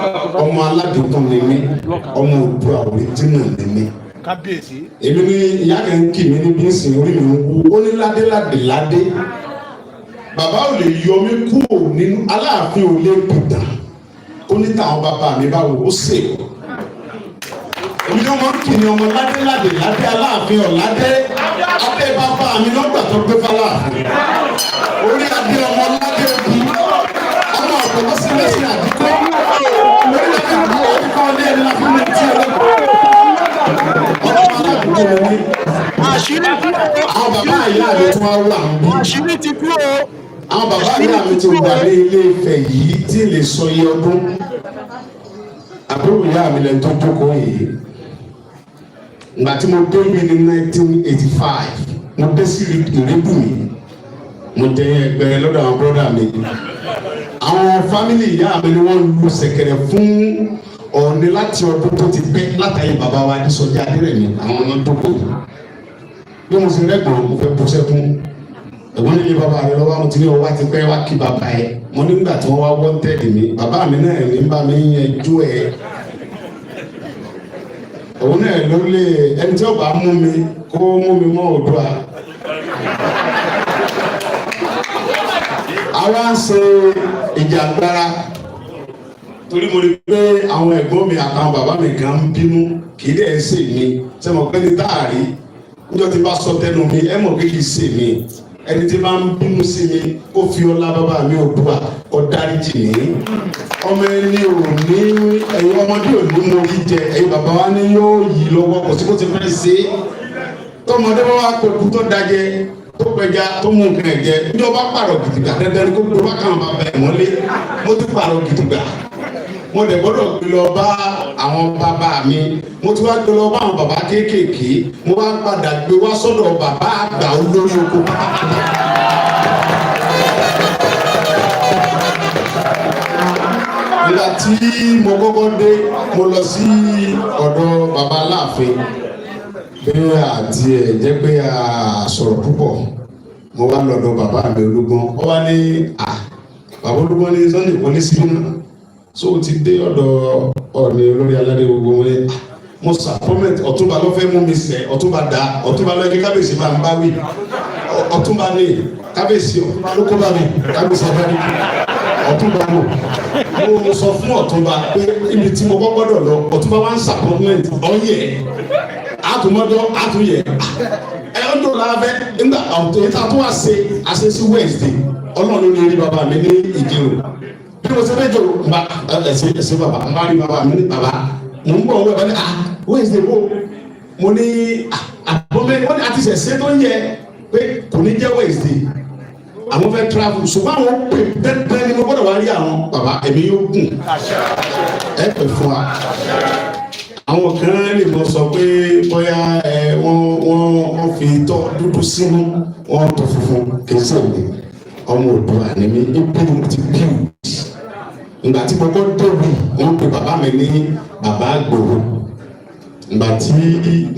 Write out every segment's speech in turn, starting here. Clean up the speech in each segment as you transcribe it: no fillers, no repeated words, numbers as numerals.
Ọmọ aládùúgbò ni mí, ọmọ Oòduà original ni mí. Kábíyèsí. Èmi ní ìyá kan ń kì mí níbi ìsìn, orí mi ń wú. Ó ní ládé ládé ládé, bàbá ò lè yọ mí kúrò nínú Aláàfin, ò lè pìtàn. Ó ní táwọn bàbá mi báwo ó sè é. Èmi ní ọmọ ń kì ní ọmọ ládé ládé ládé, Aláàfin ọ̀ládé, adé bàbá mi lọ́gbà tó gbé fáláàfin, orí adé, ọmọ ládé òbí, ọmọ ọ̀pọ̀ sí lẹ́sìn àdúgbò, orí adé àdúgbò ní ẹni láti mú tí ọlọ́gbọ̀n, ọmọ aládùúgbò mi ní. Àṣírí tú o. Àwọn bàbá ìyá mi tún wá wà ń bí. Àṣírí ti tú o. Àwọn bàbá ìyá mi ti wà ní Ilé Ifẹ̀ yìí tí ì lè sọ iye ọdún. Àbúrò ìyá mi lẹ́nu tó jókòó yìí. Ìgbà tí mo dé bí ní 1985, mo dé sí Ìrẹ́dùnmí, mo jẹ ẹgbẹ́ lọ́dọ̀ àwọn brother mi. Àwọn family ìyá mi ni wọ́n lu ṣẹ̀kẹ̀rẹ̀ fún Ọọ̀ni láti ọdún tó ti pẹ́, látàyè bàbá wa Adésọjí Adérẹ̀mí. Àwọn ọmọ jókòó yìí, bí mo ṣe rẹ́gbọ̀n, mo fẹ́ bú sẹ́kún. Ẹ̀gbọ́n nílé bàbá rẹ lọ́wọ́, mo ti ní ọwọ́ àti pẹ́ wá kí bàbá ẹ̀. Mo nígbà tí wọ́n wá wanted mi, bàbá mi náà ní bá mi yanjú ẹ̀. Òun náà ló lé ẹni tí ó bá mú mi kó mú mi mọ́ Oòduà. Àwa ń ṣe ìjàngbara torí mo rí pé àwọn ẹ̀gbọ́n mi àtàwọn bàbá mi kan ń bínú, kì í dẹ̀ ṣe mi. Ṣé mo pẹ́ ní táàrí níjọ́ tí bá sọ tẹnu mi, ẹ mọ̀ pé kì í ṣe mi. Ẹni tí bá ń bínú sí mi, kó fi ọlá bàbá mi Oòduà kó dáríjì mí. Ọmọ ẹni ò ní, ẹ̀yin ọmọdé ò ní mo rí jẹ, ẹ̀yin bàbá wa ní yóò yí lọ́wọ́, kò sí kó ti fẹ́ ṣe é. Tọmọdé bá wà pẹ̀kú tó dajẹ, tó pẹja, tó mú nǹkan ẹ̀ jẹ, níjọ́ bá pààrọ̀ gidigba, dandan ni kó gbé wá káwọn bàbá ẹ̀ mọ́lé. Mo ti pààrọ̀ gidigba, mo dẹ̀ gbọ́dọ̀ gbé lọ bá àwọn bàbá mi. Mo ti wá gbé lọ bá àwọn bàbá kéékèèké, mo wá padà gbé wá sọ́dọ̀ bàbá àgbà olórí oko pátápátá. Nígbà tí mo kọ́kọ́ dé, mo lọ sí ọ̀dọ̀ bàbá Aláàfin bí àti ẹ̀ jẹ́ pé a sọ̀rọ̀ púpọ̀. Mo wá lọ́dọ̀ bàbá mi Olúgbọ́n. Ó wá ní à bàbá Olúgbọ́n ní Sunday wọlé sí náà, so o ti dé ọ̀dọ̀ Ọọ̀ni olórí aládé gbogbo wọn ní mo sàpọ́mẹ̀tì. Ọ̀túnba ló fẹ́ mú mi sẹ́, ọ̀túnba dá, ọ̀túnba ló yẹ kí kábíyèsí máa ń bá wí. Ọ̀túnba ní kábíyèsí, ọ̀túnba ló kó bá mi, kábíyèsí ọba ní ọ̀túnba wò. Mo sọ fún ọ̀túnba pé ibi tí mo kọ́ gbọ́dọ̀ lọ, ọ̀túnba wá ń sàpọ́mẹ̀tì ọ̀yẹ̀ àtúmọ̀dọ́ àtúnyẹ̀ ẹ ọdún làbẹ́ nígbà ọ̀tún yìí tá a tún wá ṣe àṣeṣí Wednesday. Ọlọ́run ló ní rí bàbá mi ní Ìjẹ̀rò. Bí mo ṣe fẹ́ jọ nba ẹsẹ ẹsẹ bàbá n bá rí bàbá mi ní bàbá mo ń bọ̀ wọ́n bá ní ah Wednesday wo. Mo ní àbọ̀mẹ́ wọ́n ní àti ṣẹ̀ṣẹ̀ tó ń yẹ pé kò ní jẹ́ Wednesday, àwọn fẹ́ travel, ṣùgbọ́n àwọn pè dandan ni mo gbọ́dọ̀ wá rí àwọn bàbá. Ẹ̀mí yóò gùn, ẹ pè fún wa. Àwọn kan lè mọ sọ pé bóyá ẹ wọ́n fi tọ́ dúdú sínú, wọ́n tọ́ funfun. Kì í sèmi, ọmọ Oòduà ni mí. Ibi mo ti bí wù ìgbà tí mo kọ́ débi, wọ́n pe bàbá mi ní bàbá Àgbòho. Ìgbà tí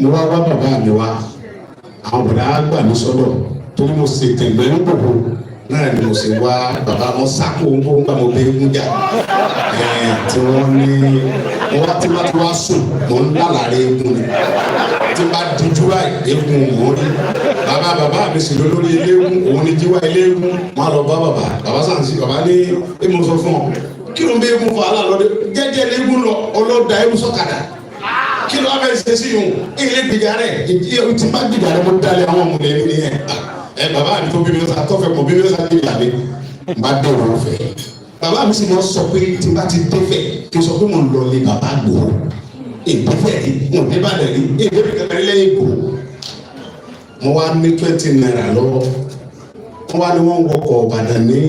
mo wá wá bàbá mi wá, àwọn bọ̀dá gbà mí sọ́dọ̀ torí mo ṣe tẹ̀gbẹ́ ń gbòho náà ni mo sì wá bàbá wọn sáko ń bó ń gbà mo bẹ ń jà ẹ̀ tí wọ́n ní mo wá tí wọ́n ti wá sùn, mo ń lálàrí eégún ni. Tí n bá dijú báyìí, eégún mò ń rí. Bàbá bàbá mi sì ló lórí eléégún, òun ni jíwá eléégún. Wọn lọ bá bàbá, bàbá sàǹsì, bàbá ní èmi sọ fún ọ, kí ló ń bẹ eégún fún aláàlọ́dẹ jẹ́jẹ́ eléégún lọ ọlọ́dà eégún sọ̀kadà, kí ló wá fẹ́ ṣe sí yòó ilé gbèjà rẹ̀ tí n bá gbèjà rẹ̀, mo dalẹ̀ àwọn ọmọ rẹ̀ nìyẹn. Ẹ bàbá mi tó bí mi lọ́sà tọ́fẹ̀ mọ̀ bí mi lọ́sà gbèjà mi n bá dé òun fẹ́. Bàbá mi sì mọ sọ pé tí n bá ti dé fẹ́, kí n sọ pé mo ń lọ lé bàbá gbòó. Èdè fẹ́ rí, mo dé bàdàn rí, èdè fi kankan lẹ́yìn gbòó. Mo wá ní ₦20 lọ́wọ́. Wọ́n wá ní wọ́n ń wọkọ̀ Ìbàdàn ní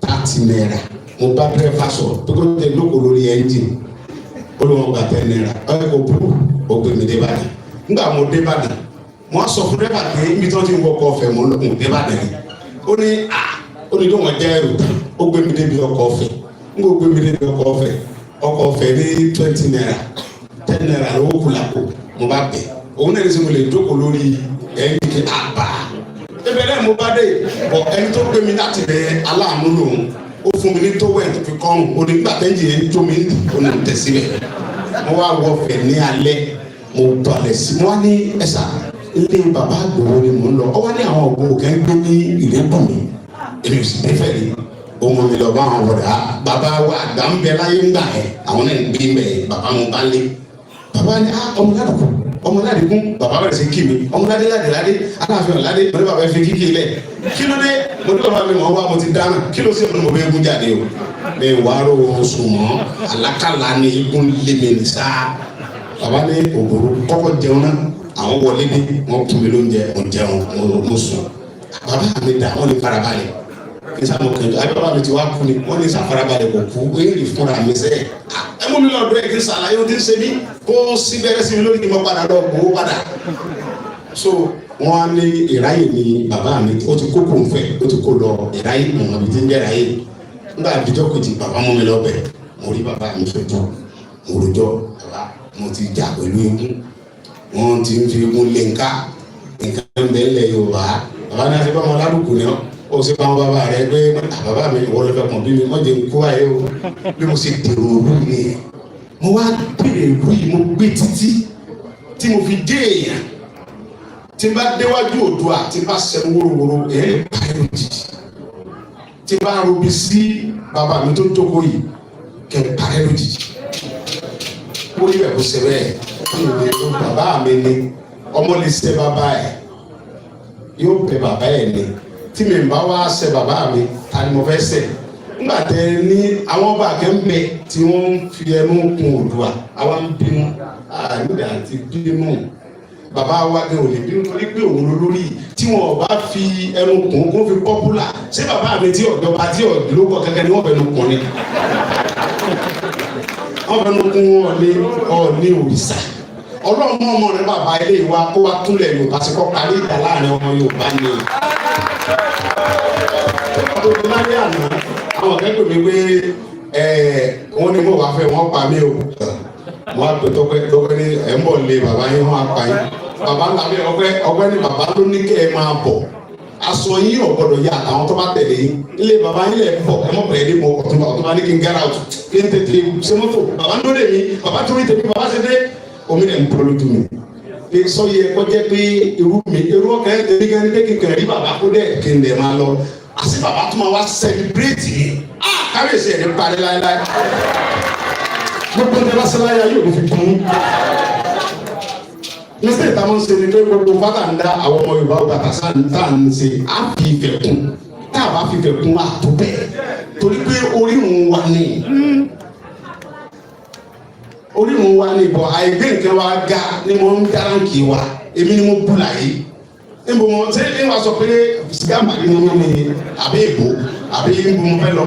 ₦30. Mo bá dírẹ́fà sọ̀rọ̀ pé kó tẹ lóko lórí ẹ́ńjìn, ó ló wọn gba ₦10. Ẹ kò burú, ó gbé mi dé Ìbàdàn. Nígbà mo dé Ìbàdàn, mo sọ fún dírẹ́fà pé ibi tí wọ́n ti ń wọkọ̀ ọ̀fẹ́, mo ń dé Ìbàdàn rí. Ó ní à ó ní lóun jẹ́ ẹrù tán. Ó gbé mi débi ọkọ̀ ọ̀fẹ́. N kò gbé mi débi ọkọ̀ ọ̀fẹ́, ọkọ̀ ọ̀fẹ́ ní ₦20, ₦10 lówó kù lápò. Mo bá bẹ̀ òun náà ní sọ mo lè jókòó lórí ẹ̀yìn kí àbá ebe náà mo bá dé bọ̀. Ẹni tó gbé mi láti bẹ, aláàánú lòun. Ó fún mi ní towel tó fi kọ́rùn. Ó ní nígbà tẹ́ǹjì yẹn ń jó mi, ó ní tẹ̀ síbẹ̀. Mo wá wọ fẹ̀ ní alẹ́, mo balẹ̀ sí, mo wá ní ẹ̀sà, ilé bàbá Ìgbòho ni mò ń lọ. Ọ wá ní àwọn Ìgbòho kẹ́ ń gbé ní Ìrẹ́bùnmi, èmi ò sì nífẹ̀ẹ́ rí. Ó mú mi lọ bá àwọn ọ̀dà bàbá wa àgbà ń bẹ láyé ńgbà yẹn, àwọn náà ń gbé ń bẹ. Bàbá mo bá lé, bàbá ní, "Ah, ọmọ ládùúgbò, ọmọ ládìgún." Bàbá bẹ̀rẹ̀ sí kí mi, "Ọmọ ládé ládé ládé, aláàfin ọ̀ládé." Mo ní, "Bàbá, ẹ fi kíkì lẹ̀, kí ló dé?" Mo ní, "Bàbá mi, mọ̀ wá, mo ti dáná." "Kí ló ṣe?" Mo ní, "Mo bẹ gún jáde o, mi wà á rò sùn mọ́, àlákàlà ni igun lé mi ní sáà." Bàbá ní òbòrò kọ́kọ́ jẹun náà. Àwọn wọlé dé, wọ́n kún mi lóúnjẹ, mo jẹun, mo sùn. Bàbá mi dà? Wọ́n ní farabalẹ̀ kí sá mo kẹjọ àbí bàbá mi ti wá kú ni. Wọ́n ní sá farabalẹ̀, kò kú, ó yẹ fúnra mi sẹ́. Ẹ mú mi lọ́dọ̀ ẹ kí n sàlàyé o ti ń ṣe mí, kó sí bẹ́rẹ̀ sí mi lórí kí n mọ padà lọ gbowó padà. So wọ́n á ní ìráyè ni bàbá mi, ó ti kó kóńfẹ̀, ó ti kó lọ ìráyè, mọ̀ àbí tí ń jẹ́ ìráyè. Nígbà àbíjọ́ kejì, bàbá mú mi lọ bẹ̀, mo rí bàbá mi sojú, mo rojọ́, "Bàbá, mo ti jà pẹ̀lú eégún, wọ́n ti ń fi eégún lé nǹka nǹkan bẹ́ẹ̀ lẹ̀ Yorùbá." Bàbá ní àti báwọn aládùúgbò ni ó ṣe bá wọn bàbá rẹ pé bàbá mi, ìwọ ló fẹ́ kàn bí mi, wọ́n jẹ́ nkú ayé o. Bí mo ṣe dèrò òru ni mo wá bèrè ìlú yìí, mo gbé títí tí mo fi dé èèyàn. Tí n bá déwájú Oòduà, tí n bá sẹnu wórówóró, ẹ̀ ẹ́ báyìí lójijì. Tí n bá robi sí bàbá mi tó jókòó yìí, kẹ́ ẹ parẹ́ lójijì. Ó rí bẹ́ẹ̀, kó ṣe bẹ́ẹ̀. Bàbá mi ni ọmọ lè ṣe bàbá ẹ̀, yóò bẹ bàbá ẹ̀ ni. Tí mi bá wá ṣe bàbá mi, ta ni mo fẹ́ ṣe? Nígbà tẹ ní àwọn ọba kẹ́ ń bẹ tí wọ́n ń fi ẹnu kun Oòduà, àwa ń bínú ànídà àti bínú. Bàbá wa gan ò lè bínú torí pé òun ló lórí. Tí wọn bá fi ẹnu kun kó fi popular, ṣé bàbá mi tí ọ̀dọ́ba tí ọ̀dọ́lókọ̀ kankan ni wọ́n fẹnu kun ni? Wọ́n fẹnu kun Ọ̀ọ̀ni, Ọ̀ọ̀ni òrìṣà. Ọlọ́run mọ́ ọmọ rẹ bàbá ilé wa kó wa túnlẹ̀ Yorùbá sí, kọ́ parí ìjà láàrin ọmọ Yorùbá ni. Tó ti lálẹ́ àná, àwọn akẹ́kọ̀ọ́ mi pé wọ́n ní mo wá fẹ́ wọ́n pa mí o. Wọ́n á pè Tọ́pẹ́, Tọ́pẹ́ ní ẹ̀ ń bọ̀ lé bàbá yín, wọ́n á pa yín. Bàbá ńlá mi, ọpẹ́ ọpẹ́ ní bàbá ló ní kẹ́ ẹ máa bọ̀, aṣọ yín ò gbọ́dọ̀ yá àtàwọn tó bá tẹ̀lé yín. Ilé bàbá yín lẹ̀ ń bọ̀, ẹ mọ̀ pẹ̀lú ní mo ọ̀túnba ọ̀túnba ní kí n get out, kí n tètè ṣe mọ́tò. Bàbá ń dóde mi, bàbá torí tèmi, bàbá ṣe dé, omi rẹ̀ ń bọ́ lójú mi pé sọ yẹ kó jẹ́ pé irú mi, irú ọkàn ẹ̀ tẹ̀lé gan ní pé kíkẹ́ rí bàbá kó dẹ̀ kí n dẹ̀ máa lọ. Àti bàbá tó máa wá celebrate mi. Ah, kábíyèsí, ẹ̀ ní parí láéláé. Gbogbo ní bá sẹ́láyà yóò fi kún mistake tá a máa ń ṣe ni pé gbogbo fata ń dá àwọn ọmọ Yorùbá ọgbà tá à ń ṣe, á fi ìfẹ́ kún. Tá a bá fi ìfẹ́ kún, á tó bẹ́ẹ̀, torí pé orírun wa ni, orírun wa ni bọ̀. Àìgbé nǹkan wa ga ni mo ń dáránkì wa. Èmi ni mo bú láyé níbo mo ṣé ní wàá sọ pé sìgá màrí ni mo ní, àbí èbó, àbí níbo mo fẹ́ lọ.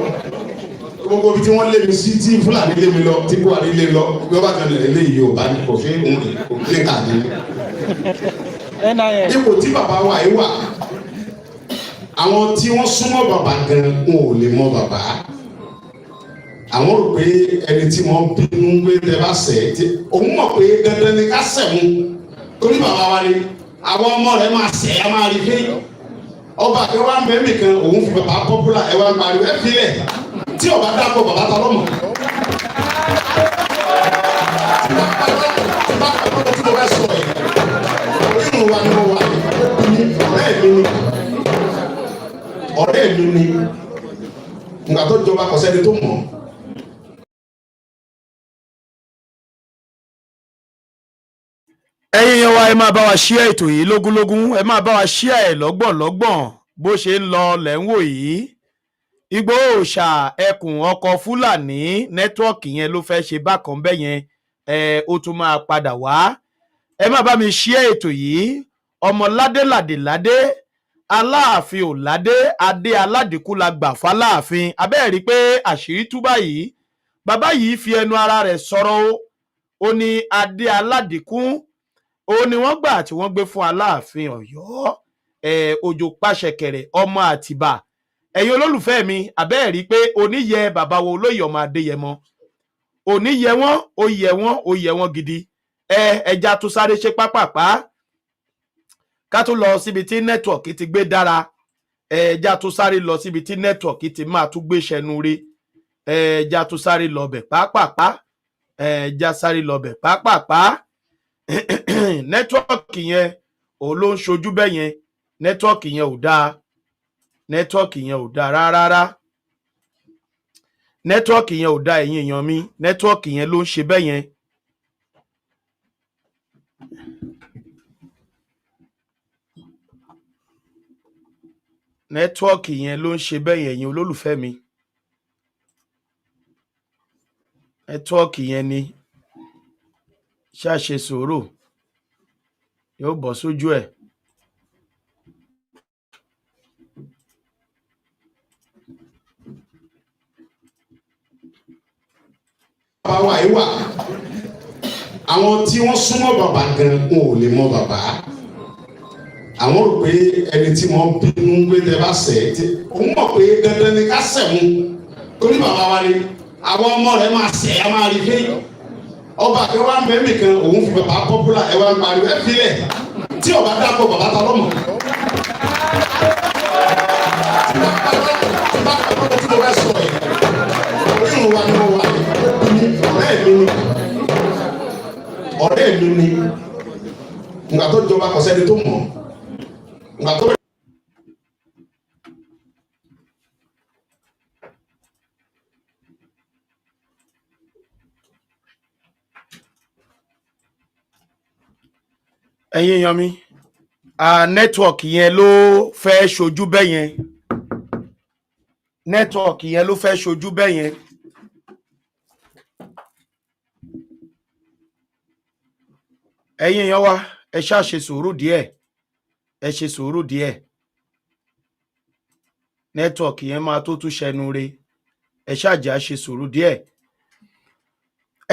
Gbogbo ibi tí wọ́n lé mi sí, tí Fúlàní lé mi lọ, tí Buhari lé lọ, bí wọ́n bá kan lè léyìí, Yorùbá ní kò sí òun kò ní káàdì. NIN. Ipò tí bàbá wa yìí wà, àwọn tí wọ́n súnmọ́ bàbá gan wọn ò lè mọ bàbá. Àwọn rò pé ẹni tí wọ́n bínú pé tẹ bá ṣẹ̀ tí òun mọ̀ pé dandan ni ká ṣẹ̀ mú, torí bàbá wa ni. Àwọn ọmọ rẹ̀ máa ṣẹ̀, ẹ máa rí pé ọba kan wá ń bẹ nìkan, òun fi bàbá popular, ẹ wá ń pariwo ẹ filẹ̀. Tí ọba dákọ̀ bàbá ta lọ́mọ. Tí bá parọ́ tí mo fẹ́ sọ yìí, orírun wa ni mo wà ní. Ọ̀rẹ́ mi ni, ọ̀rẹ́ mi ni. Nǹkan tó jọba, kò sẹ́ni tó mọ̀. Ẹ̀yin yẹn wa, ẹ máa bá wa share ètò yìí lógúnlógún, ẹ máa bá wa share ẹ̀ lọ́gbọ̀nlọ́gbọ̀n. Bó ṣe ń lọ lẹ́ ń wò yìí. Ìgbòho Òòṣà, ẹkùn ọkọ̀ Fúlàní, network yẹn ló fẹ́ ṣe bákan bẹ́ẹ̀ yẹn. Ẹ ó tún máa padà wá. Ẹ má bá mi share ètò yìí. Ọmọ ládé ládé ládé, Aláàfin ò ládé, adé aládìkú la gbà fáláàfin. Abẹ́ẹ̀ rí i pé àṣírí tú báyìí. Bàbá yìí fi ẹnu ara rẹ̀ sọ̀rọ̀ o. Ó ní adé aládìkú ó ní wọ́n gbà tí wọ́n gbé fún Aláàfin Ọ̀yọ́ ẹ, Òjò Pàṣẹkẹrẹ ọmọ Àtìbà. Ẹ̀yin olólùfẹ́ mi, àbẹ́ẹ̀ rí i pé oníyẹ bàbá wo olóyè ọmọ Adéyẹmọ òní yẹ wọ́n, ó yẹ wọ́n, ó yẹ wọ́n gidi. Ẹ ẹja tó sáré ṣe pápápá, ká tó lọ síbi tí network ti gbé dára. Ẹja tó sáré lọ síbi tí network ti máa tún gbé sẹnu re. Ẹja tó sáré lọ bẹ̀ pápápá. Ẹja sáré lọ bẹ̀ pápápá. Network yẹn òun ló ń ṣojú bẹ́ẹ̀ yẹn. Network yẹn ò dáa, network yẹn ò dáa rárá. Network yẹn ò dáa, ẹ̀yin èèyàn mi. Network yẹn ló ń ṣe bẹ́ẹ̀ yẹn. Network yẹn ló ń ṣe bẹ́ẹ̀ yẹn, ẹ̀yin olólùfẹ́ mi. Network yẹn ni. Ṣáà ṣe sùúrù, yóò bọ́ sójú ẹ̀. Bàbá wa yìí wà, àwọn tí wọ́n súnmọ́ bàbá gan wọn ò lè mọ bàbá. Àwọn rò pé ẹni tí wọ́n bínú pé tẹ bá ṣẹ̀ ẹ́ tí òun mọ̀ pé dandan ni ká ṣẹ̀ wọn, torí bàbá wa ni. Àwọn ọmọ rẹ̀ máa ṣẹ̀, á máa rí pé ọba kan wá ń bẹ nìkan, òun fi bàbá popular. Ẹ wá ń pariwo ẹ filẹ̀ tí ọba dàpọ̀ bàbá ta lọ́mọ. Tí bá pariwo tí mo fẹ́ sọ yìí, orírun wa ni mo wà yìí. Ọ̀rẹ́ mi ni, ọ̀rẹ́ mi ni. Nǹkan tó jọba, kò sẹ́ni tó mọ̀ nǹkan tó. Ẹ̀yin èèyàn mi, network yẹn ló fẹ́ ṣojú bẹ́ẹ̀ yẹn. Network yẹn ló fẹ́ ṣojú bẹ́ẹ̀ yẹn. Ẹ̀yin èèyàn wa, ẹ ṣáà ṣe sùúrù díẹ̀, ẹ ṣe sùúrù díẹ̀. Network yẹn máa tó tún ṣẹnu re. Ẹ ṣáà jẹ́ á ṣe sùúrù díẹ̀.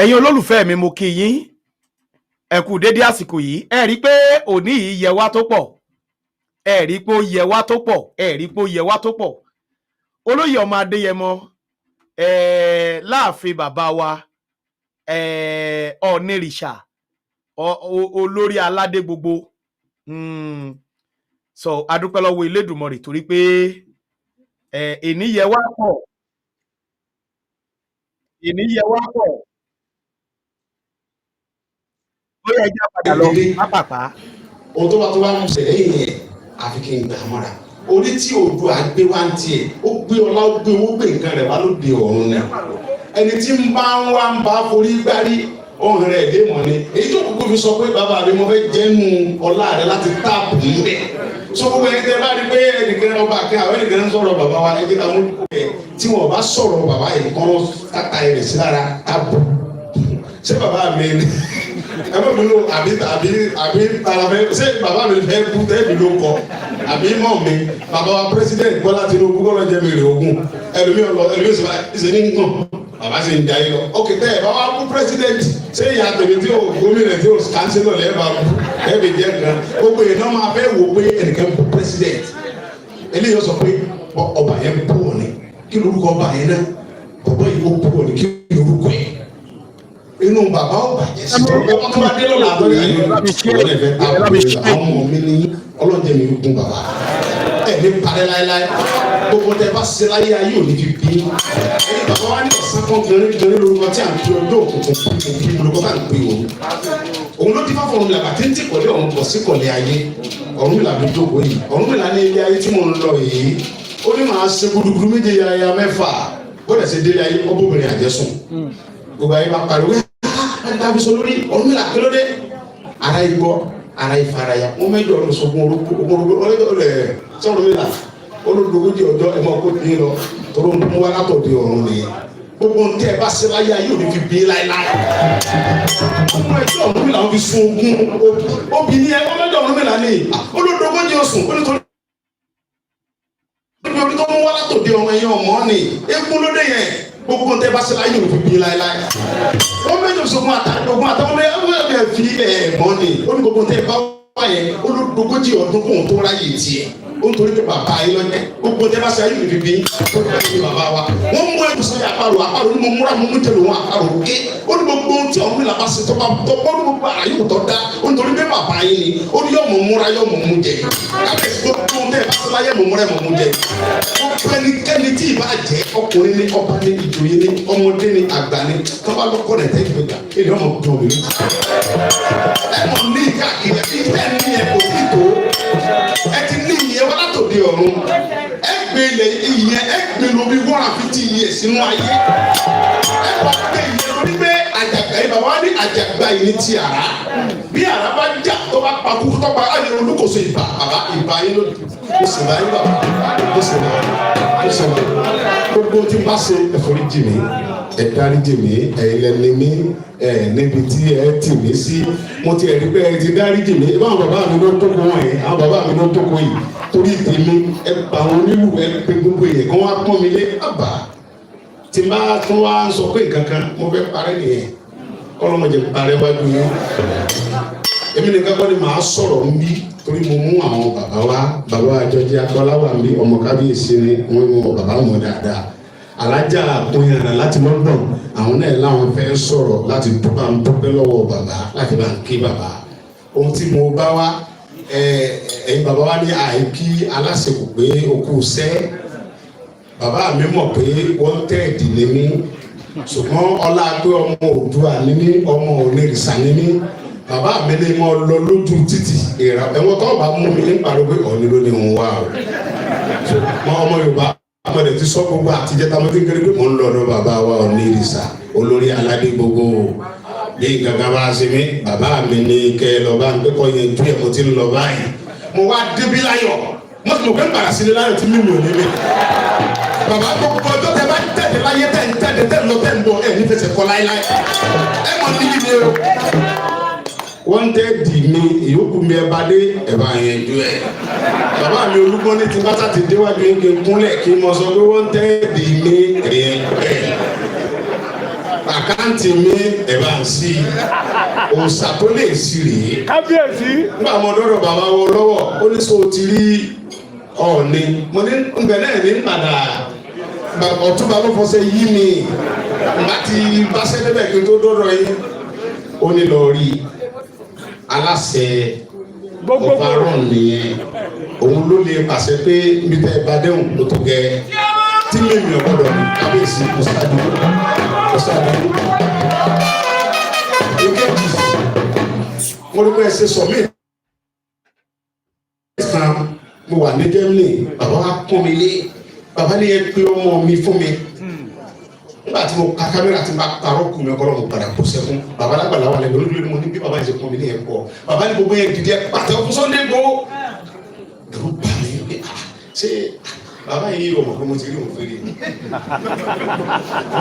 Ẹ̀yin olólùfẹ́ mi, mo kí yín, ẹ kú dédé àsìkò yìí. Ẹ rí i pé òní yìí yẹ wá tó pọ̀. Ẹ rí i pé ó yẹ wá tó pọ̀. Ẹ rí i pé ó yẹ wá tó pọ̀. Olóyè ọmọ Adéyẹmọ láàfin bàbá wa Ọ̀nìrìṣà, olórí aládé gbogbo. So adúpẹ́ lọ́wọ́ Elédùmarè torí pé èní yẹ wá pọ̀, èní yẹ wá pọ̀. Ó yẹ ẹja padà lọ pápápá. Ohun tó bá ń ṣẹlẹ̀ yẹn, àfi kí n gbà mọ́ra. Orí tí Oòduà gbé wá ń tiẹ̀, ó gbé ọlá, ó gbé owó, gbé nǹkan rẹ̀ wá lóde ọ̀run ni. Ẹni tí ń bá ń wá ń bá forí gbárí ohun rẹ̀ dé mọ̀ ni. Èyí tó kúkú fi sọ pé bàbá mi, mo fẹ́ jẹ́nu ọlá rẹ̀ láti táàpù níbẹ̀. So gbogbo ẹni tẹ́ bá rí pé ẹnìkan ọba kí àwọn ẹnìkan ń sọ̀rọ̀ bàbá wa, ẹni àwọn olùkọ́ ẹ̀ tí wọ́n bá sọ̀rọ̀ bàbá yìí kọ́ tata rẹ̀ sí lára táàpù. Ṣé bàbá mi ni ẹ bá mi lò àbí tara fẹ́? Ṣé bàbá mi fẹ́ kú tẹ́ẹ̀mí ló kọ àbí mọ̀ mi? Bàbá wa, President Bọ́lá Tinubu, kọ́ ló jẹ́ mi rè ogún. Ẹlòmíì ọlọ, ẹlòmíì sọ ṣe ní nǹkan bàbá ṣe ń jayé lọ. Ok, tẹ́ ẹ bá wá kú president, ṣé ìyá tèmi tí o gómìnà tí o councillor lẹ́ẹ̀ bá kú ẹ bẹ jẹ́ nǹkan? Gbogbo yìí náà máa fẹ́ wò pé ẹnìkan kú president. Eléyìí sọ pé ọba yẹn bú ọ ni. Kí lorúkọ ọba yẹn náà? Bọ̀bọ̀ yìí ó bú ọ ni. Kí lorúkọ yẹn? Inú bàbá ó bàjẹ́ sí i. Ọba tó bá dé lọ́la àbọ̀lẹ̀ ayé ọ̀rẹ́ fẹ́ àwọn ọmọ mi ní ọlọ́jẹ̀ mi gún bàbá ẹ̀ ní parẹ́ láéláé. Gbogbo tẹ bá ṣe láyé, ayé ò ní fi bí ẹni. Bàbá wa ní ọ̀sán kan gẹ̀rẹ́ gẹ̀rẹ́ lórúkọ tí à ń pe ọjọ́ òkùnkùn òkùnkùn lórúkọ tá à ń pe òun. Òun ló dífá fún Ọ̀rúnmìlà bàtí ń tì kọ̀lé ọ̀run pọ̀ sí kọ̀lé ayé. Ọ̀rúnmìlà ló jókòó yìí. Ọ̀rúnmìlà ní ilé ayé tí mò ń lọ yìí, ó ní màá ṣe gudugudu méje yaya mẹ́fà. Ó dẹ̀ ṣe délé ayé, ọbọ̀bìnrin àjẹsùn. Gbogbo ayé bá pariwo ẹ̀ lórí Ọ̀rúnmìlà, kí ló dé? Ara igbó ara ìfaraya wọn mẹ́jọ ọdún sọgbọn orúkọ orúkọ ẹ sọ̀rọ̀ olódogójì ọjọ́ ẹ máa kó dín lọ tọrọ ń wá látọ̀dé ọ̀run nìyẹn. Gbogbo ntẹ ẹ bá ṣe láyé, ayé òní fi bí láéláé. Ọmọ ẹjọ́ Ọ̀rúnmìlà wọn fi sun ogún obìnrin ẹ. Ọmọ ẹjọ́ Ọ̀rúnmìlà ni olódogójì oṣù onítorí orí tó ń wá látọ̀dé ọ̀run. Ẹ̀yìn ọmọ ni egun lóde yẹn. Gbogbo ntẹ bá ṣe láyé, òní fi bí láéláé. Wọ́n mẹ́jọ sọ̀gun àtàdógún àtàwọn ẹ̀ fi ẹ̀ mọ́ ni. Ó ní gbogbo ntẹ bá wá yẹn, olódogójì ọdún kóhun tó ráyè tiẹ̀. Ó ń torí pé bàbá yìí lọ́jẹ́. Gbogbo tẹ́ bá ṣe ayé mi fi bí tó bá yé bàbá wa. Wọ́n mú ẹ̀dùn sọ́yà àparò. Àparò ní mo múra mo mú tẹ̀lé wọn. Àparò ké. Ó ní gbogbo tí ọ̀hún mi là bá ṣe tó bá tó bọ́ ní gbogbo àrà yóò tọ́ da. Ó ń torí pé bàbá yìí ni. Ó ní yọ̀ mọ̀ múra, yọ̀ mọ̀ mú jẹ. Kábíyèsí, gbogbo tẹ́ ẹ bá sọ láyé, mọ̀ mọ́rẹ́ mọ̀ mú jẹ. Gbogbo ẹnikẹ́ni tí ì bá jẹ́ ọkùnrin ní, ọba ní, ìjòyè ní, ọmọdé ní, àgbà ní, tọ́ba lọ́kọ̀ rẹ̀ tẹ́ ìgbéga èdè ọmọ tó mi lójú. Ẹ mọ̀ ní káàkiri ìtẹ́ ní ẹ kò tí tó. Ẹ ti ní ìyẹn wá látòdì ọ̀run. Ẹ gbé ilẹ̀ ìyẹn, ẹ gbé lórí 150 years sínú ayé. Ẹ wá gbé ìyẹn lórí pé àjàgbá yìí, bàbá wa ní àjàgbá yìí ní ti àrá. Bí àrá bá jà, tó bá pa kú, tó pa ayé olúkòso, ìbà bàbá, ìbà yín lónìí. Mo sì bá yín bàbá, mo sì bá, mo sì bá. Gbogbo tí n bá ṣe, ẹ forí jì mí, ẹ dárí jì mí. Ẹ̀yin lẹni mí ẹ níbi tí ẹ tì mí sí. Mo ti ẹ̀rí pé ẹ ti dárí jì mí. Báwọn bàbá mi ló tó kó wọ̀nyí, àwọn bàbá mi ló tó kó yìí torí tèmi. Ẹ pa àwọn onílù, ẹ pe gbogbo èèyàn kí wọ́n á pọ́n mi lé. Bàbá tí n bá tún wá ń sọ pé nǹkan kan mo fẹ́ parẹ́ nìyẹn, kọ́lọ́mọdé parẹ́ wájú yín. Èmi nìkan kọ́ ni màá sọ̀rọ̀ ń bí, torí mo mú àwọn bàbá wa. Bàbá àjọjẹ akọ́lá wà ń bí, ọmọ kábíyèsí ni wọ́n mú bàbá mọ̀ dáadáa. Alájà àpòyànà láti London, àwọn náà láwọn fẹ́ sọ̀rọ̀ láti bá ń dúpẹ́ lọ́wọ́ bàbá, láti bá ń kí bàbá. Ohun tí mo bá wá, ẹ̀yin bàbá wa ní àìkí aláṣekù pé okú sẹ́. Bàbá mi mọ̀ pé wọ́n tẹ́ ẹ̀dì ní mí, ṣùgbọ́n ọlá pé ọmọ Oòduà ní mí, ọmọ Onírìṣà ní mí, bàbá mi ní mo lọ lójú títì ìrà ẹ̀wọ̀n tó bá mú mi ní pariwo pé Ọ̀ọ́ni ló ní òun wá o. Mọ ọmọ Yorùbá amọ̀dé ti sọ gbogbo àtijọ́ tá a mọ̀ tí ń kéré pé mò ń lọ ọ̀dọ̀ bàbá wa Onírìṣà, olórí aládé gbogbo. Bí nǹkan bá ṣe mí, bàbá mi ní kẹ́ ẹ lọ bá ń pẹ́ kọ́ yẹn ju ẹ̀. Mo ti ń lọ báyìí, mo wá débi láyọ̀, mo sì mọ̀ pé ń padà sílé láyọ̀ tí mímu ò ní mi. Bàbá, gbogbo ọjọ́ tẹ bá ń tẹ̀lé láyé, tẹ̀ ń tẹ̀lé, tẹ̀ ń lọ, tẹ̀ ń bọ̀, ẹ̀ ní fẹsẹ̀ kọ́ láéláé. Ẹ mọ̀ níbi ni o. Wọ́n tẹ́ dì mí ìyókù mi, ẹ bá dé, ẹ bá yẹn ju ẹ. Bàbá mi olúgbọ́n ní tí bá sá ti déwájú yín, kí n kúnlẹ̀, kí n mọ sọ pé wọ́n tẹ́ dì mí ẹ̀yẹn ẹ̀ account mi, ẹ̀ bá ń sí òòsà tó lè sí rèé. Kábíyèsí. Nígbà mo dọ́dọ̀ bàbá wo lọ́wọ́, ó ní sọ ti rí Ọ̀ọ́ni. Mo ní nbẹ náà ní padà. Ọ̀túnba ló fọṣẹ yí mi nbà tí báṣẹ́ débẹ̀ kí n tó dọ́dọ̀ yín. Ó ní lọ rí aláṣẹ ọba rọ̀ nìyẹn, òun ló lè pàṣẹ pé níbi tẹ́ ẹ bá dẹ́hùn ló tó gẹ tí mímì ọ̀gbọ́dọ̀ ní. Kábíyèsí, kò sáájú, kò sáájú. Èkejì, mo rí pé ẹ ṣe sọ mí kan. Mo wà ní Germany, bàbá wa pọ́n mi lé. Bàbá ní ẹ pé ọmọ mi fún mi. Nígbà tí mo ka kámẹ́rà tí n bá parọ́ kù mí ọkọ, mo padà kó sẹ́kún. Bàbá alágbàlá wà lẹ́gbẹ̀ẹ́ olódùlé. Mo ní bí bàbá yẹn ṣe pọ́n mi ní ẹ̀ pọ̀. Bàbá ní gbogbo yẹn dìde pàtẹ́wọ́ fún Sunday Igboho. Ẹ̀rù bà mí pé, ah, ṣé bàbá yìí yóò mọ̀ pé mo ti rí òun fèrè?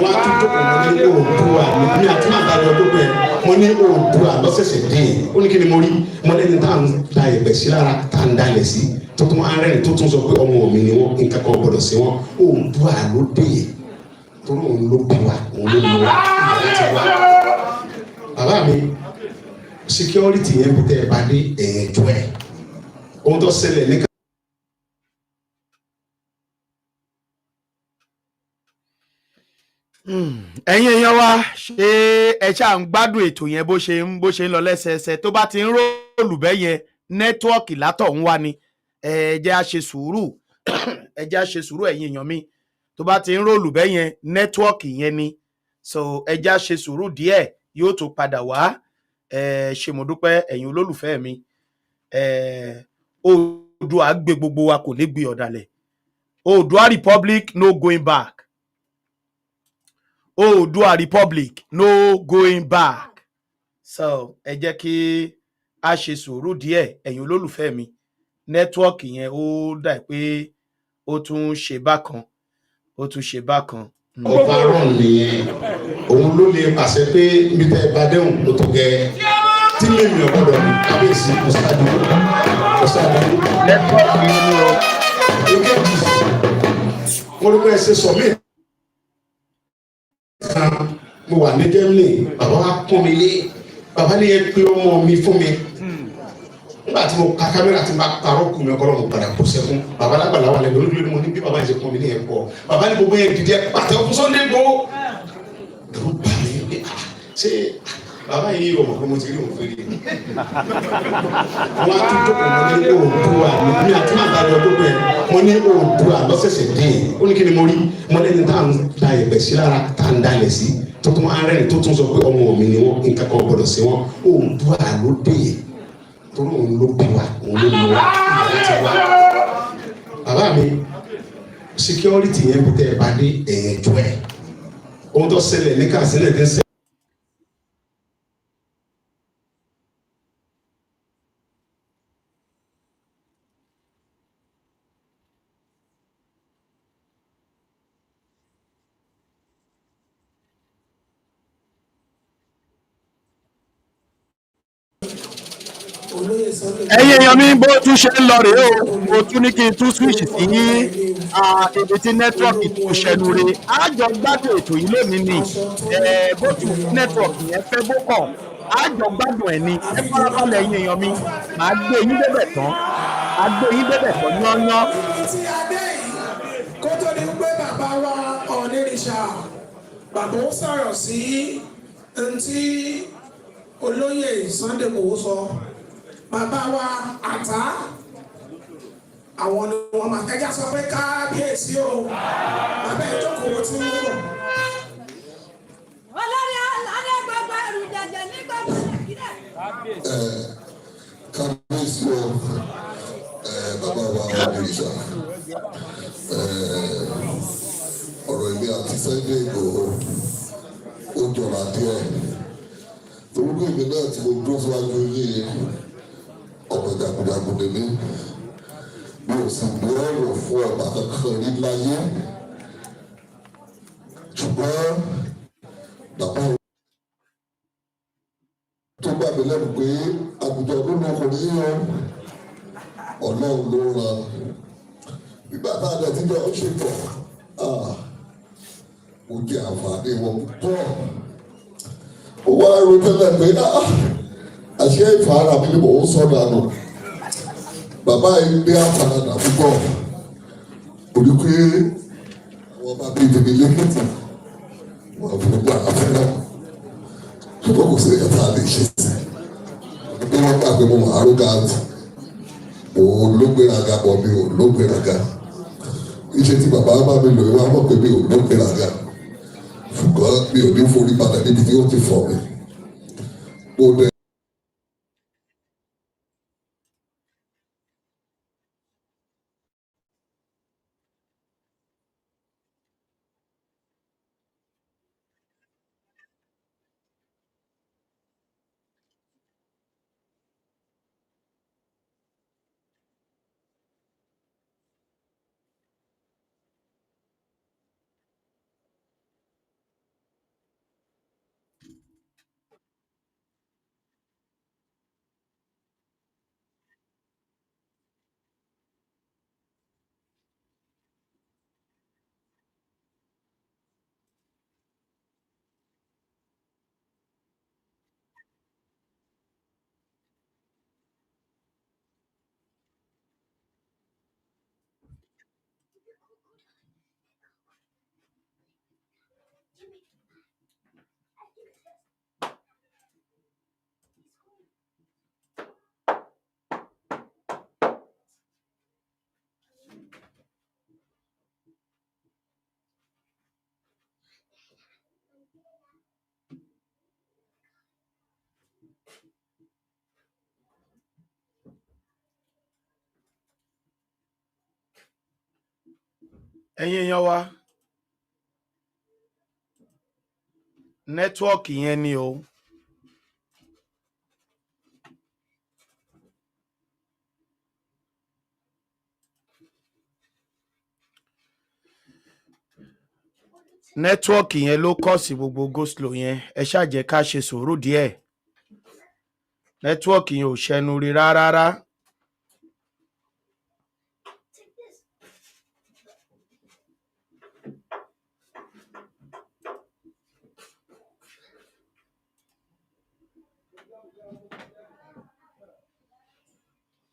Wọn á tún jókòó. Mo ní Oòduà ní mi àti màá dájọ́ tó bẹ́ẹ̀. Mo ní Oòduà lọ́sẹ̀sẹ̀ dé. Ó ní kí ni mo rí? Mo lẹ́ni tá à ń da ìpẹ̀ sí lára, tá à ń dalẹ̀ sí, tó tún arẹ́rìn, tó tún sọ pé ọmọ mi ni wọ́n, nǹkan kan gbọ́dọ̀ sí wọn. Oòduà ló dé, torí òun ló bí wa, òun ló ní wa láti wá. Bàbá mi, security yẹn bí tẹ́ ẹ bá dé, ẹ̀yẹ̀ jọ ẹ̀ ohun tó ṣẹlẹ̀ ní. Ẹ̀yin èèyàn wa, ṣé ẹ ṣáà ń gbádùn ètò yẹn bó ṣe ń lọ lẹ́sẹẹsẹ? Tó bá ti ń roll bẹ́ẹ̀ yẹn, network látọ̀ ń wá ni. Ẹ jẹ́ á ṣe sùúrù, ẹ jẹ́ á ṣe sùúrù, ẹ̀yin èèyàn mi. Tó bá ti ń roll bẹ́ẹ̀ yẹn, network yẹn ni. So ẹ jẹ́ á ṣe sùúrù díẹ̀, yóò tún padà wá. Ẹ ṣé, mo dúpẹ́, ẹ̀yin olólùfẹ́ mi. Ẹ Oòduà gbé gbogbo wa, kò ní gbé ọ̀dàlẹ̀. Oòduà Republic, no going back. Oòduà Republic, no going back. So ẹ jẹ́ kí a ṣe sùúrù díẹ̀, ẹ̀yin olólùfẹ́ mi. Network yẹn, ó dà pé ó tún ṣe bákan, ó tún ṣe bákan. Ọba rọ̀ nìyẹn, òun ló lè pàṣẹ pé níbi tẹ́ ẹ bá dẹ́hùn ló tó gẹ tí mímì ọ̀gbọ́dọ̀ ní. Kábíyèsí, kò sáájú, kò sáájú. Network yẹn ni o. Èkejì, mo rí pé ẹ ṣe sọ mí kan. Mo wà ní Germany, bàbá wa pọ́n mi lé. Bàbá ní ẹ pé ọmọ mi fún mi. Nígbà tí mo ka kámẹ́rà tí n bá parọ́ kù mí ọkọ, mo padà kó sẹ́kún. Bàbá alágbàlá wà lẹ́gbẹ̀ẹ́ olódùlé. Mo ní bí bàbá yẹn ṣe pọ́n mi ní ẹ̀ pọ̀. Bàbá ní gbogbo yẹn dìde pàtẹ́wọ́ fún Sunday Igboho. Ẹ̀rù bà mí pé, ah, ṣé Bàbá yìí ò mọ̀ pé mo ti rí òun fèrè. Wọ́n á tún jókòó, mo ní Oòduà ní àti máa dájọ́ gbogbo ẹ̀. Mo ní Oòduà lọ́sẹ̀sẹ̀ dé. Ó ní kí ni mo rí? Mo lẹ́ni tá à ń da ẹ̀pẹ̀ sí lára, tá à ń dalẹ̀ sí, tó tún arẹ́rìn, tó tún sọ pé ọmọ mi ni wọ́n, nǹkan kan gbọ́dọ̀ sí wọn. Oòduà ló dé, torí òun ló bí wa, òun ló mú wa, òun ti wá. Bàbá mi, security yẹn bí tẹ́ ẹ bá dé ẹ̀yẹ̀ jọ ẹ̀, ohun tó ṣẹlẹ̀ ní Katsina ti ń ṣẹlẹ̀. Olóyè Sunday. Ẹ̀yin èèyàn mi, bó tún ṣe ń lọ rèé o. Mo tún ní kí n tún switch sí ibi tí network tó ṣẹnu re. A jọ gbádùn ètò yìí lónìí ni. Bó tún network yẹn fẹ́ bó kọ̀, a jọ gbádùn ẹ̀ ni. Ẹ farabalẹ̀, ẹ̀yin èèyàn mi, màá gbé yín débẹ̀ tán, màá gbé yín débẹ̀ tán yányán. Ibi tí a dé yìí, kó tó di pé bàbá wa Ọ̀nìrìṣà, bàbá ó sọ̀rọ̀ sí ntí olóyè Sunday Igboho sọ, bàbá wa àtá, àwọn ni wọ́n máa ẹja sọ pé kábíyèsí o. Bàbá ẹ jókòó tí ń bọ̀. Olórí aládé, gbogbo ẹrù jẹjẹ ní gbogbo Nàìjíríà. Kábíyèsí o, bàbá wa Ọ̀nìrìṣà. Ọ̀rọ̀ èmi àti Sunday Igboho ó jọra díẹ̀, torí pé èmi náà tí mo dúró síwájú yìí, ọmọ jagunjagun ni mí. Mi ò sì gbé ọ̀rọ̀ fún ọba kankan rí láyé, ṣùgbọ́n bàbá tó gbà mí lẹ́nu pé àgùntàn ló lọ kò ní yọ, Ọlọ́run ló ràn. Nígbà tá a dẹ̀ ti jọ ń ṣe pọ̀, mo jẹ àǹfààní wọn púpọ̀. Ó wá ro tẹ́lẹ̀ pé àṣé ìfara mi ni mò ń sọ dànù. Bàbá yìí ní àfaradà púpọ̀. Kò ní pé àwọn bá bí tèmi lẹ́kìtì wọn fi gbogbo àfẹ́rẹ́, ṣùgbọ́n kò sí ẹ̀ka tá a lè ṣe sí bí wọ́n gbà pé mo wà arrogant, mo ló gbéraga bọ̀, mi ò ló gbéraga. Iṣẹ́ tí bàbá bá mi lò wá mọ̀ pé mi ò ló gbéraga, ṣùgbọ́n mi ò ní forí padà níbi tí ó ti fọ̀ mi. Mo dẹ̀. Ẹ̀yin èèyàn wa, network yẹn ni o. Network yẹn ló kọ́ sí gbogbo go slow yẹn. Ẹ ṣáà jẹ́ ká ṣe sùúrù díẹ̀. Network yẹn ò ṣẹnu rí rárá rárá. Take this.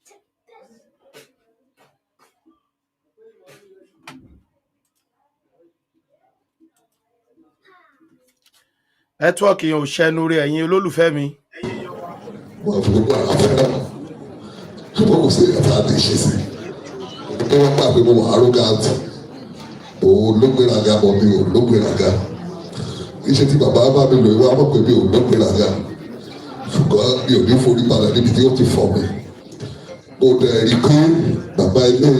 Take this. Network yẹn ò ṣẹnu rí, ẹ̀yin olólùfẹ́ mi. Wọn fi gbogbo ara fẹ́ràn, ṣùgbọ́n kò sí ìyàtọ̀ àti ìṣe sí i pé wọ́n gbà pé mo wà arrogant, mo lógbéraga, mọ̀ mi ò lógbéraga. Iṣẹ́ tí bàbá bá mi lò wá mọ̀ pé mi ò lógbéraga, ṣùgbọ́n mi ò ní forí balẹ̀ níbi tí ó ti fọ̀ mi. Mo dẹ̀ rí pé bàbá ilé,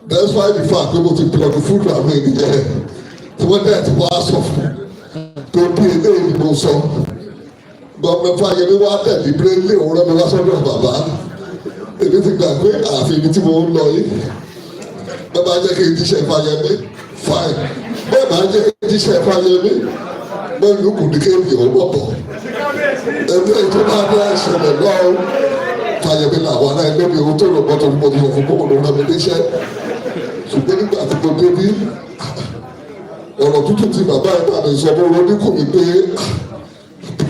despite the fact pé mo ti plug fúdù àwọn ènìyàn tí wọ́n dẹ̀ ti wá sọ fún tó bí eléyìí ni mo sọ, Gómìnà Fáyemí wá tẹ̀lé bíréńlé òun rán mi wá sọ́dọ̀ bàbá. Èmi ti gbà pé ààfin ibi tí mo ń lọ yìí, bẹ́ẹ̀ bá jẹ́ kí n jíṣẹ́ Fáyemí, fine. Bẹ́ẹ̀ bá jẹ́ kí n jíṣẹ́ Fáyemí, bẹ́ẹ̀ ló kù ní kéèmì òun bọ̀ bọ̀. Ẹgbẹ́ tó bá dé ìṣẹ̀lẹ̀ lọ́wọ́ Fáyemí làwọn ará ẹgbẹ́ mi òun tó rò mọ́tò ní mo ti sọ fún gómìnà rán mi níṣẹ́. Ṣùgbọ́n nígbà tí mo dé bí, ọ̀rọ̀ tútù tí bàbá ẹ̀ bá mi sọ, mo ronú kù mí pé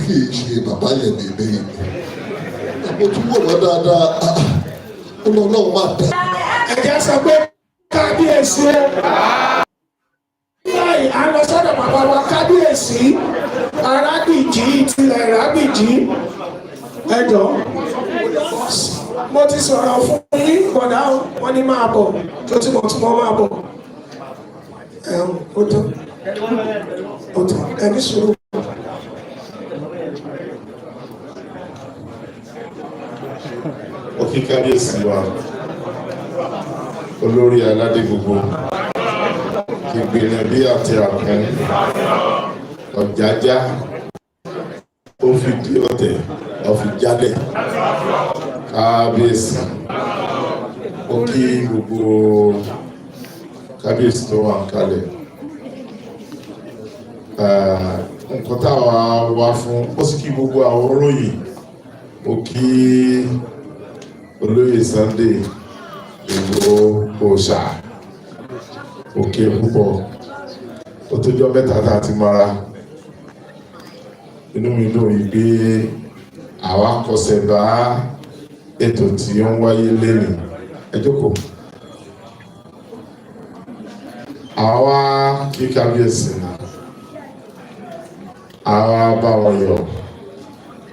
kì í ṣe bàbá yẹn ní ilé yìí. Mo tún wò wọ́n dáadáa, ó lọ lọ́wọ́ máa dá. Ẹ jẹ́ sọ pé kábíyèsí o. Báyìí, à ń lọ sọ́dọ̀ bàbá wa, kábíyèsí Arábìjì tilẹ̀ Rábìjì. Ẹ jọ̀ọ́, mo ti sọ̀rọ̀ fún yín, bọ̀dá, wọn ní máa bọ̀ tó tí mo tún mọ́ máa bọ̀. Ẹ̀ ó tán, ó tán, ẹ ní sùúrù. Ó kí kábíyèsí wa, olórí aládé gbogbo ìgbìyànjú àti àpẹẹrẹ ọ̀jájá, ó fi di ọ̀tẹ̀, ó fi jálẹ̀. Kábíyèsí, ó kí gbogbo kábíyèsí tó wà ń kalẹ̀. Nǹkan táwa wá fún, ó sì kí gbogbo àwọn olóyè. Ó kí olóyè Sunday Ìgbòho òòṣà òkè púpọ̀. Ó tó jọ́ 3 tá a ti mọ́ra. Inú mi dùn yìí pé àwa kọsẹ̀ bá ètò tí ó ń wáyé lénìí. Ẹ jókòó. Àwa kí kábíyèsí ni, àwa bá wọn yọ̀,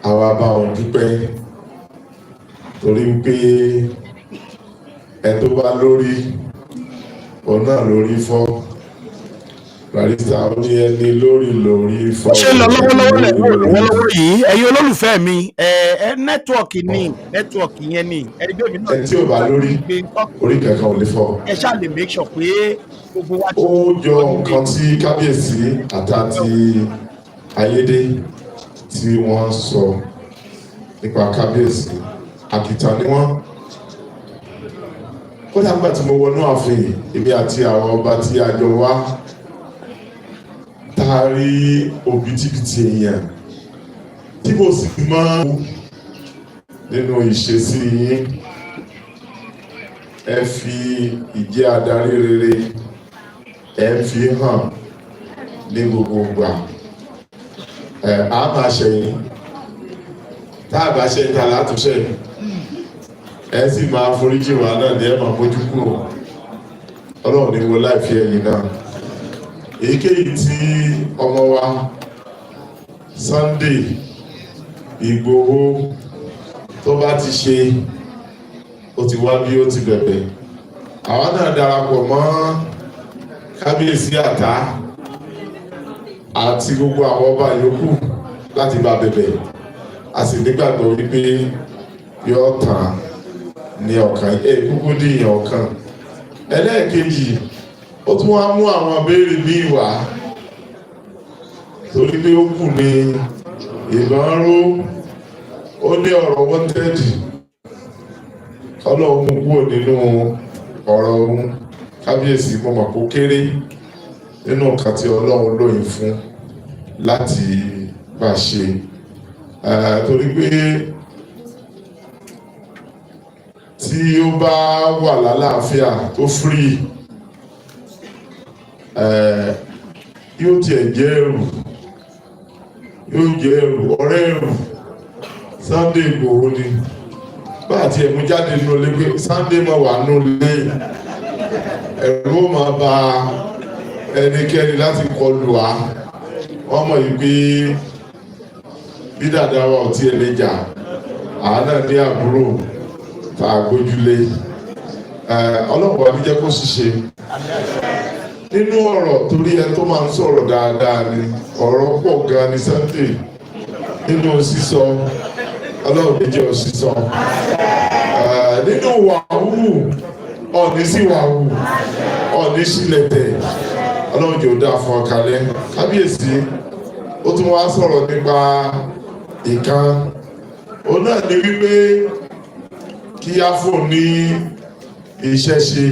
àwa bá wọn dúpẹ́, torí pé ẹ tó bá lórí òun náà lórí fọ́. Barrister, ó ní ẹni lórí lórí fọ́. Ṣé ń lọ lọ́wọ́lọ́wọ́ lẹ̀ ń wò lọ́wọ́lọ́wọ́ yìí, ẹ̀yin olólùfẹ́ mi? Ẹ ẹ network ni, network yẹn ni ẹgbẹ́ mi náà. Ẹni tí ò bá lórí, orí kankan ò lè fọ́. Ẹ ṣáà lè make sure pé gbogbo wa ti Ó jọ nǹkan tí kábíyèsí àtàtì ayédè tí wọ́n sọ nípa kábíyèsí, àkìtàn ni wọ́n. Kódà nígbà tí mo wọnú ààfin, èmi àti àwọn ọba tí a jọ wá, tá a rí òbítíbitì èèyàn tí mo sì mọ nínú ìṣesí yín, ẹ fi ìjẹ́ adarí rere ẹ ń fi hàn ní gbogbo ìgbà. Ẹ á máa ṣẹ̀yìn, tá a bá ṣe ta látúnṣe, ẹ sì máa foríjì wá náà ní ẹ máa mójú kúrò. Ọlọ́run ní wo láì fi ẹ̀yìn náà. Èyíkéyìí tí ọmọ wa Sunday Ìgbòho tó bá ti ṣe, ó ti wá bí ó ti bẹ̀bẹ̀, àwa náà darapọ̀ mọ́ kábíyèsí àtá àti gbogbo àwọn ọba yòókù láti bá bẹ̀bẹ̀. A sì nígbàgbọ́ wípé yóò tàn ní ọ̀kan ẹ kúkú dìyàn ọ̀kan. Ẹlẹ́ẹ̀kejì, ó tún wá mú àwọn béèrè míì wá, torí pé ó kù ní ìbọn ró. Ó ní ọ̀rọ̀ wanted, Ọlọ́run mú kúrò nínú ọ̀rọ̀ òun. Kábíyèsí, mo mọ̀ kó kéré nínú nǹkan tí Ọlọ́run lóyìn fún láti bá ṣe, torí pé tí ó bá wà lálàáfíà tó free, yóò tiẹ̀ jẹ́ ẹrù, yóò jẹ́ ẹrù ọ̀rẹ́ ẹrù Sunday Igboho ni. Bá àti ẹ̀mú jáde nínú ilé pé Sunday máa wà nínú ilé, ẹ̀rù ó máa ba ẹnikẹ́ni láti kọlù wá. Wọ́n mọ̀ yìí pé bí dàda wa ò tiẹ̀ lè jà, àá náà ní àbúrò tá a gbójúlé. Ọlọ́run wa ní jẹ́ kó ṣiṣẹ́ nínú ọ̀rọ̀, torí ẹ tó máa ń sọ̀rọ̀ dáadáa ni, ọ̀rọ̀ pọ̀ gan ni Sunday nínú sísọ. Ọlọ́run ní jẹ́ òṣìṣọ́ nínú wàhù, ọ̀ní sí wàhù, ọ̀ní sílẹ̀tẹ̀. Ọlọ́run jẹ́ ó dáa fún ọ kalẹ̀. Kábíyèsí, ó tún wá sọ̀rọ̀ nípa ìkan, òun náà ni wípé kí á fún ní iṣẹ́ ṣe,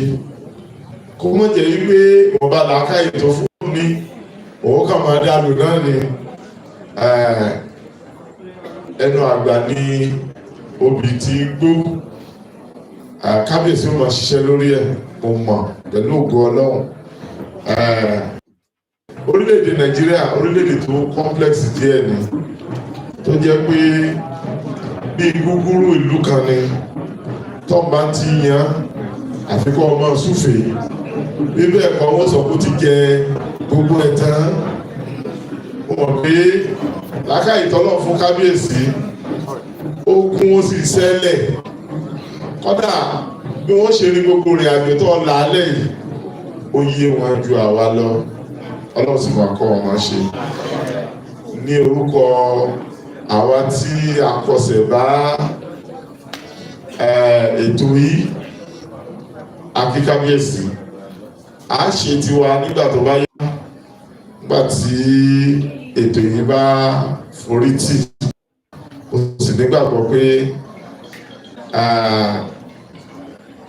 kó mọ̀ jẹ́ wípé wọ́n bá làákàyè tó fún ní, òun kàn máa dá lò náà ni. Ẹnu àgbà ní obì tí gbó. Kábíyèsí ó máa ṣiṣẹ́ lórí ẹ̀. Mo mọ̀ pẹ̀lú ògo Ọlọ́run, orílẹ̀-èdè Nàìjíríà, orílẹ̀-èdè tó complex díẹ̀ ni, tó jẹ́ pé bí gúgúrú ìlú kan ni tó bá ti yan àfikún ọmọ súfèé, bíbẹ̀ ẹ̀kọ́ wọ́n sọ pé ó ti jẹ gbogbo ẹ̀ tán. Mo mọ̀ pé làákàyè tọ́lọ̀ fún kábíyèsí, ó kún, ó sì sẹ́lẹ̀. Kọ́dà bí wọ́n ṣe ní gbogbo rìn àjò tó làálẹ̀ yìí, ó yé wọn ju àwa lọ. Ọlọ́run sì máa kọ́ wọn máa ṣe. Ní orúkọ àwa tí a kọsẹ̀ bá ètò yìí, akíkábíyèsí, a ṣe tiwa nígbà tó bá yá, nígbà tí ètò yìí bá forí tì. Mo sì nígbàgbọ́ pé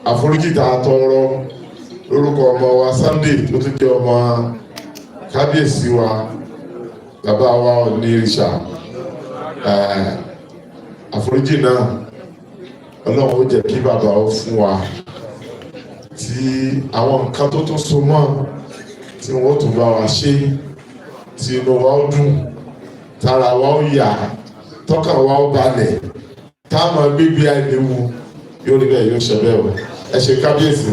àforíjì tá a tọrọ lórúkọ ọmọ wa Sunday, tó tún jẹ́ ọmọ kábíyèsí wa, bàbá wa Ọ̀nìrìṣà, àforíjì náà, Ọlọ́run ó jẹ́ kí bàbá ó fún wa, tí àwọn nǹkan tó tún so mọ́ tí wọ́n tún bá wa ṣe, tí inú wa ó dùn, tára wa ó yá, tọ́kàn wa ó balẹ̀, táwọn gbégbé àìléwu yóò rí bẹ́ẹ̀, yóò ṣe bẹ́ẹ̀ o. Ẹ ṣe, kábíyèsí.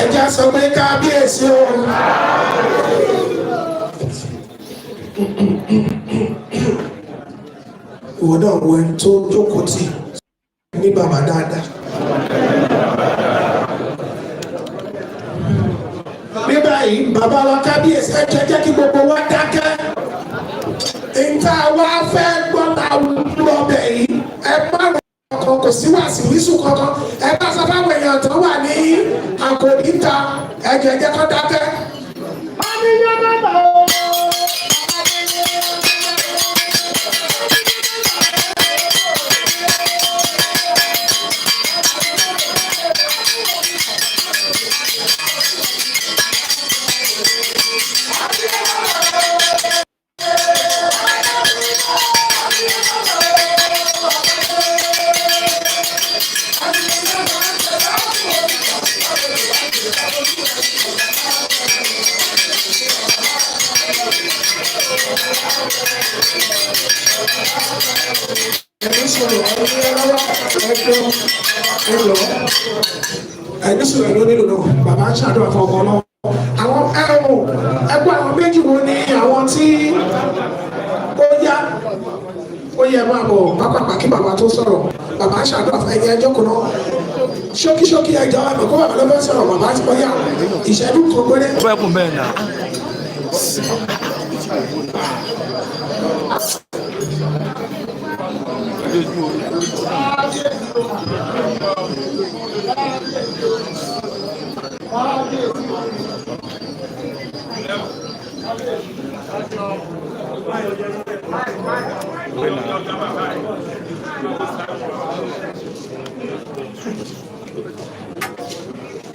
Ẹ jẹ́ sọ pé kábíyèsí o. Ìwọ náà wo ẹni tó jókòó tì ní bàbá dáadáa. Ní báyìí, bàbá wa kábíyèsí, ẹ jẹ́ kí gbogbo wa dákẹ́. Nta wa fẹ́ gbọ́ ta lọ bẹ̀ yìí, ẹ má rọ̀ kankan, kò sí wàásù wíṣù kankan. Ẹ bá sọ fáwọn èèyàn tó wà ní àkòrí ta, ẹ jẹ́ kó dákẹ́. Ẹni sọ̀rọ̀ ẹni lọ́wọ́ ẹjọ́ ẹjọ́ ẹni sọ̀rọ̀ ló nílò náà. Bàbá ń ṣàdúrà fún ọmọ náà. Àwọn ẹ̀rọ ẹgbẹ́ àwọn méjì wo ni àwọn tí ó yá, ó yẹ máa bọ̀ pápápá kí bàbá tó sọ̀rọ̀. Bàbá ń ṣàdúrà fún ẹ̀yẹ ẹjọ́ kùnà ṣókíṣókí ẹjọ́ ẹ̀mọ̀ kó bàbá ló fẹ́ sọ̀rọ̀. Bàbá ti kọ́ yá ìṣẹ́jú kan péré. Bẹ́ẹ̀ kún bẹ́ẹ̀ náà.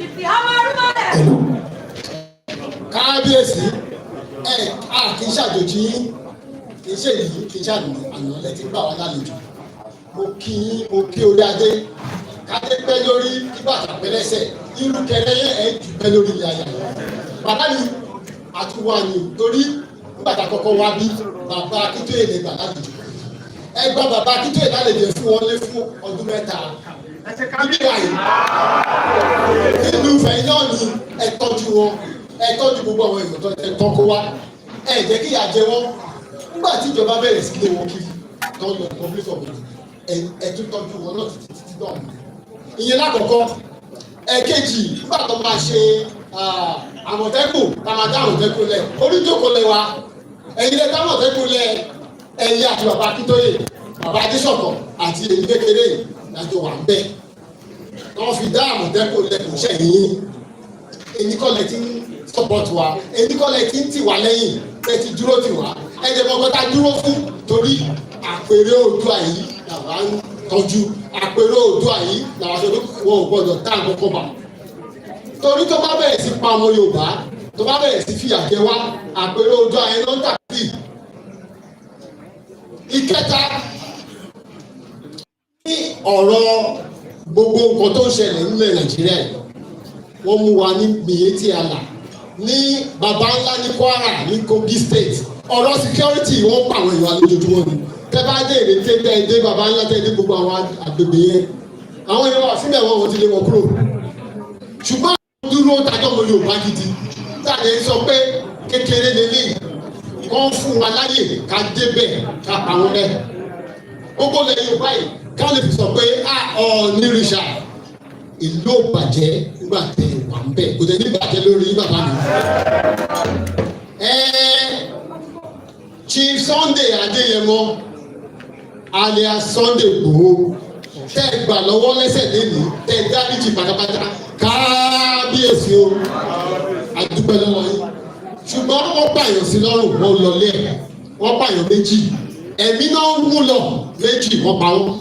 Ìfì ọmọ arúmọlẹ̀. Kábíyèsí, ẹ a kì í ṣàjòjì yín, kì í ṣe èyí, kì í ṣàná àná lẹ ti gbà wá lálejò. Mo kí yín, mo kí orí adé. Kádé pẹ́ lórí, kí bàtà pẹ́ lẹ́sẹ̀, irú kẹrẹ yẹn ẹ jù pẹ́ lórí ilẹ̀ ayà. Bàbá mi àtúwà ni, torí nígbà tá a kọ́kọ́ wá bí, bàbá Akíntóyè lè gbà lálejò. Ẹ gba bàbá Akíntóyè lálejò fún wọn lé fún ọdún 3 níbí báyìí nínú ìfẹ́ náà ni. Ẹ tọ́jú wọn. Ẹ tọ́jú gbogbo àwọn èèyàn tó ẹ tán kó wá, ẹ jẹ́ kí ìyà jẹ wọ́n. Nígbà tí ìjọba bẹ̀rẹ̀ sí lé wọn kiri tó ń lọ Republic of Benin, ẹ tún tọ́jú wọn náà títí títí náà. Ìyẹn lákọ̀ọ́kọ́. Ẹ̀kejì, nígbà tó máa ṣe Àmọ̀tẹ́kùn, tá máa dá Àmọ̀tẹ́kùn lẹ̀, oríjókòó lẹ̀ wa, ẹ̀yin lẹ dá Àmọ̀tẹ́kùn lẹ̀, ẹ̀yin àti bàbá Akíntóyè, bàbá Adéṣọ̀kan àti èyí kékeré yìí lájọ wà ń bẹ̀ wọ́n fi dá Àmọ̀tẹ́kùn lẹ̀. Kò ṣẹ̀yìn èyí kọ́ lẹ ti ń support wa, èyí kọ́ lẹ ti ń tì wá lẹ́yìn, lẹ ti dúró tì wá. Ẹ̀jẹ̀ mọ̀kọ́ tá a dúró fún, torí àpèrè Oòduà yìí làwa ń tọ́jú. Àpèrè Oòduà yìí làwa sọ pé wọn ò gbọdọ̀ tá nǹkan kan bà, torí tó bá bẹ̀rẹ̀ sí pa ọmọ Yorùbá, tó bá bẹ̀rẹ̀ sí fìyà jẹ wá, àpèrè Oòduà yẹn ló ń tà sí. Ìkẹta ní ọ̀rọ̀ gbogbo nǹkan tó ń ṣẹlẹ̀ nílẹ̀ Nàìjíríà yìí, wọ́n mú wa ní Miyetti Allah ní Baba Ńlá ní Kwara, ní Kogi State. Ọ̀rọ̀ security, wọ́n pa àwọn èèyàn lójoojúmọ́ ni. Tẹ́ bá dé Èrèké, tẹ́ dé Baba Ńlá, tẹ́ dé gbogbo àwọn àgbègbè yẹn, àwọn èèyàn wà síbẹ̀, wọn ò ti lé wọn kúrò. Ṣùgbọ́n àwọn dúró tajọ́ mọ Yorùbá gidi táyà ń sọ pé kékeré lélẹ́yìí, kọ́ fún wa láyè ká débẹ̀, ká pa wọn rẹ́. Gbogbo ilẹ̀ Yorùbá yìí, ká lè fi sọ pé a Ọ̀ọ̀nìrìṣà, ìlú ò bàjẹ́ nígbà tẹ wà ń bẹ̀, kò tẹ̀ ní bàjẹ́ lórí bàbá mi. Chief Sunday Adéyẹmọ alias Sunday Igboho, tẹ́ ẹ gbà lọ́wọ́ lẹ́sẹ̀ lẹ́nu, tẹ́ ẹ dáríjì pátápátá, kábíyèsí o, àdúpẹ́ lọ́wọ́ yín. Ṣùgbọ́n wọ́n pààyàn sí lọ́rùn, wọ́n lọlé ẹ̀, wọ́n pààyàn méjì, ẹ̀mí náà ń mú lọ méjì, wọ́n pa wọ́n.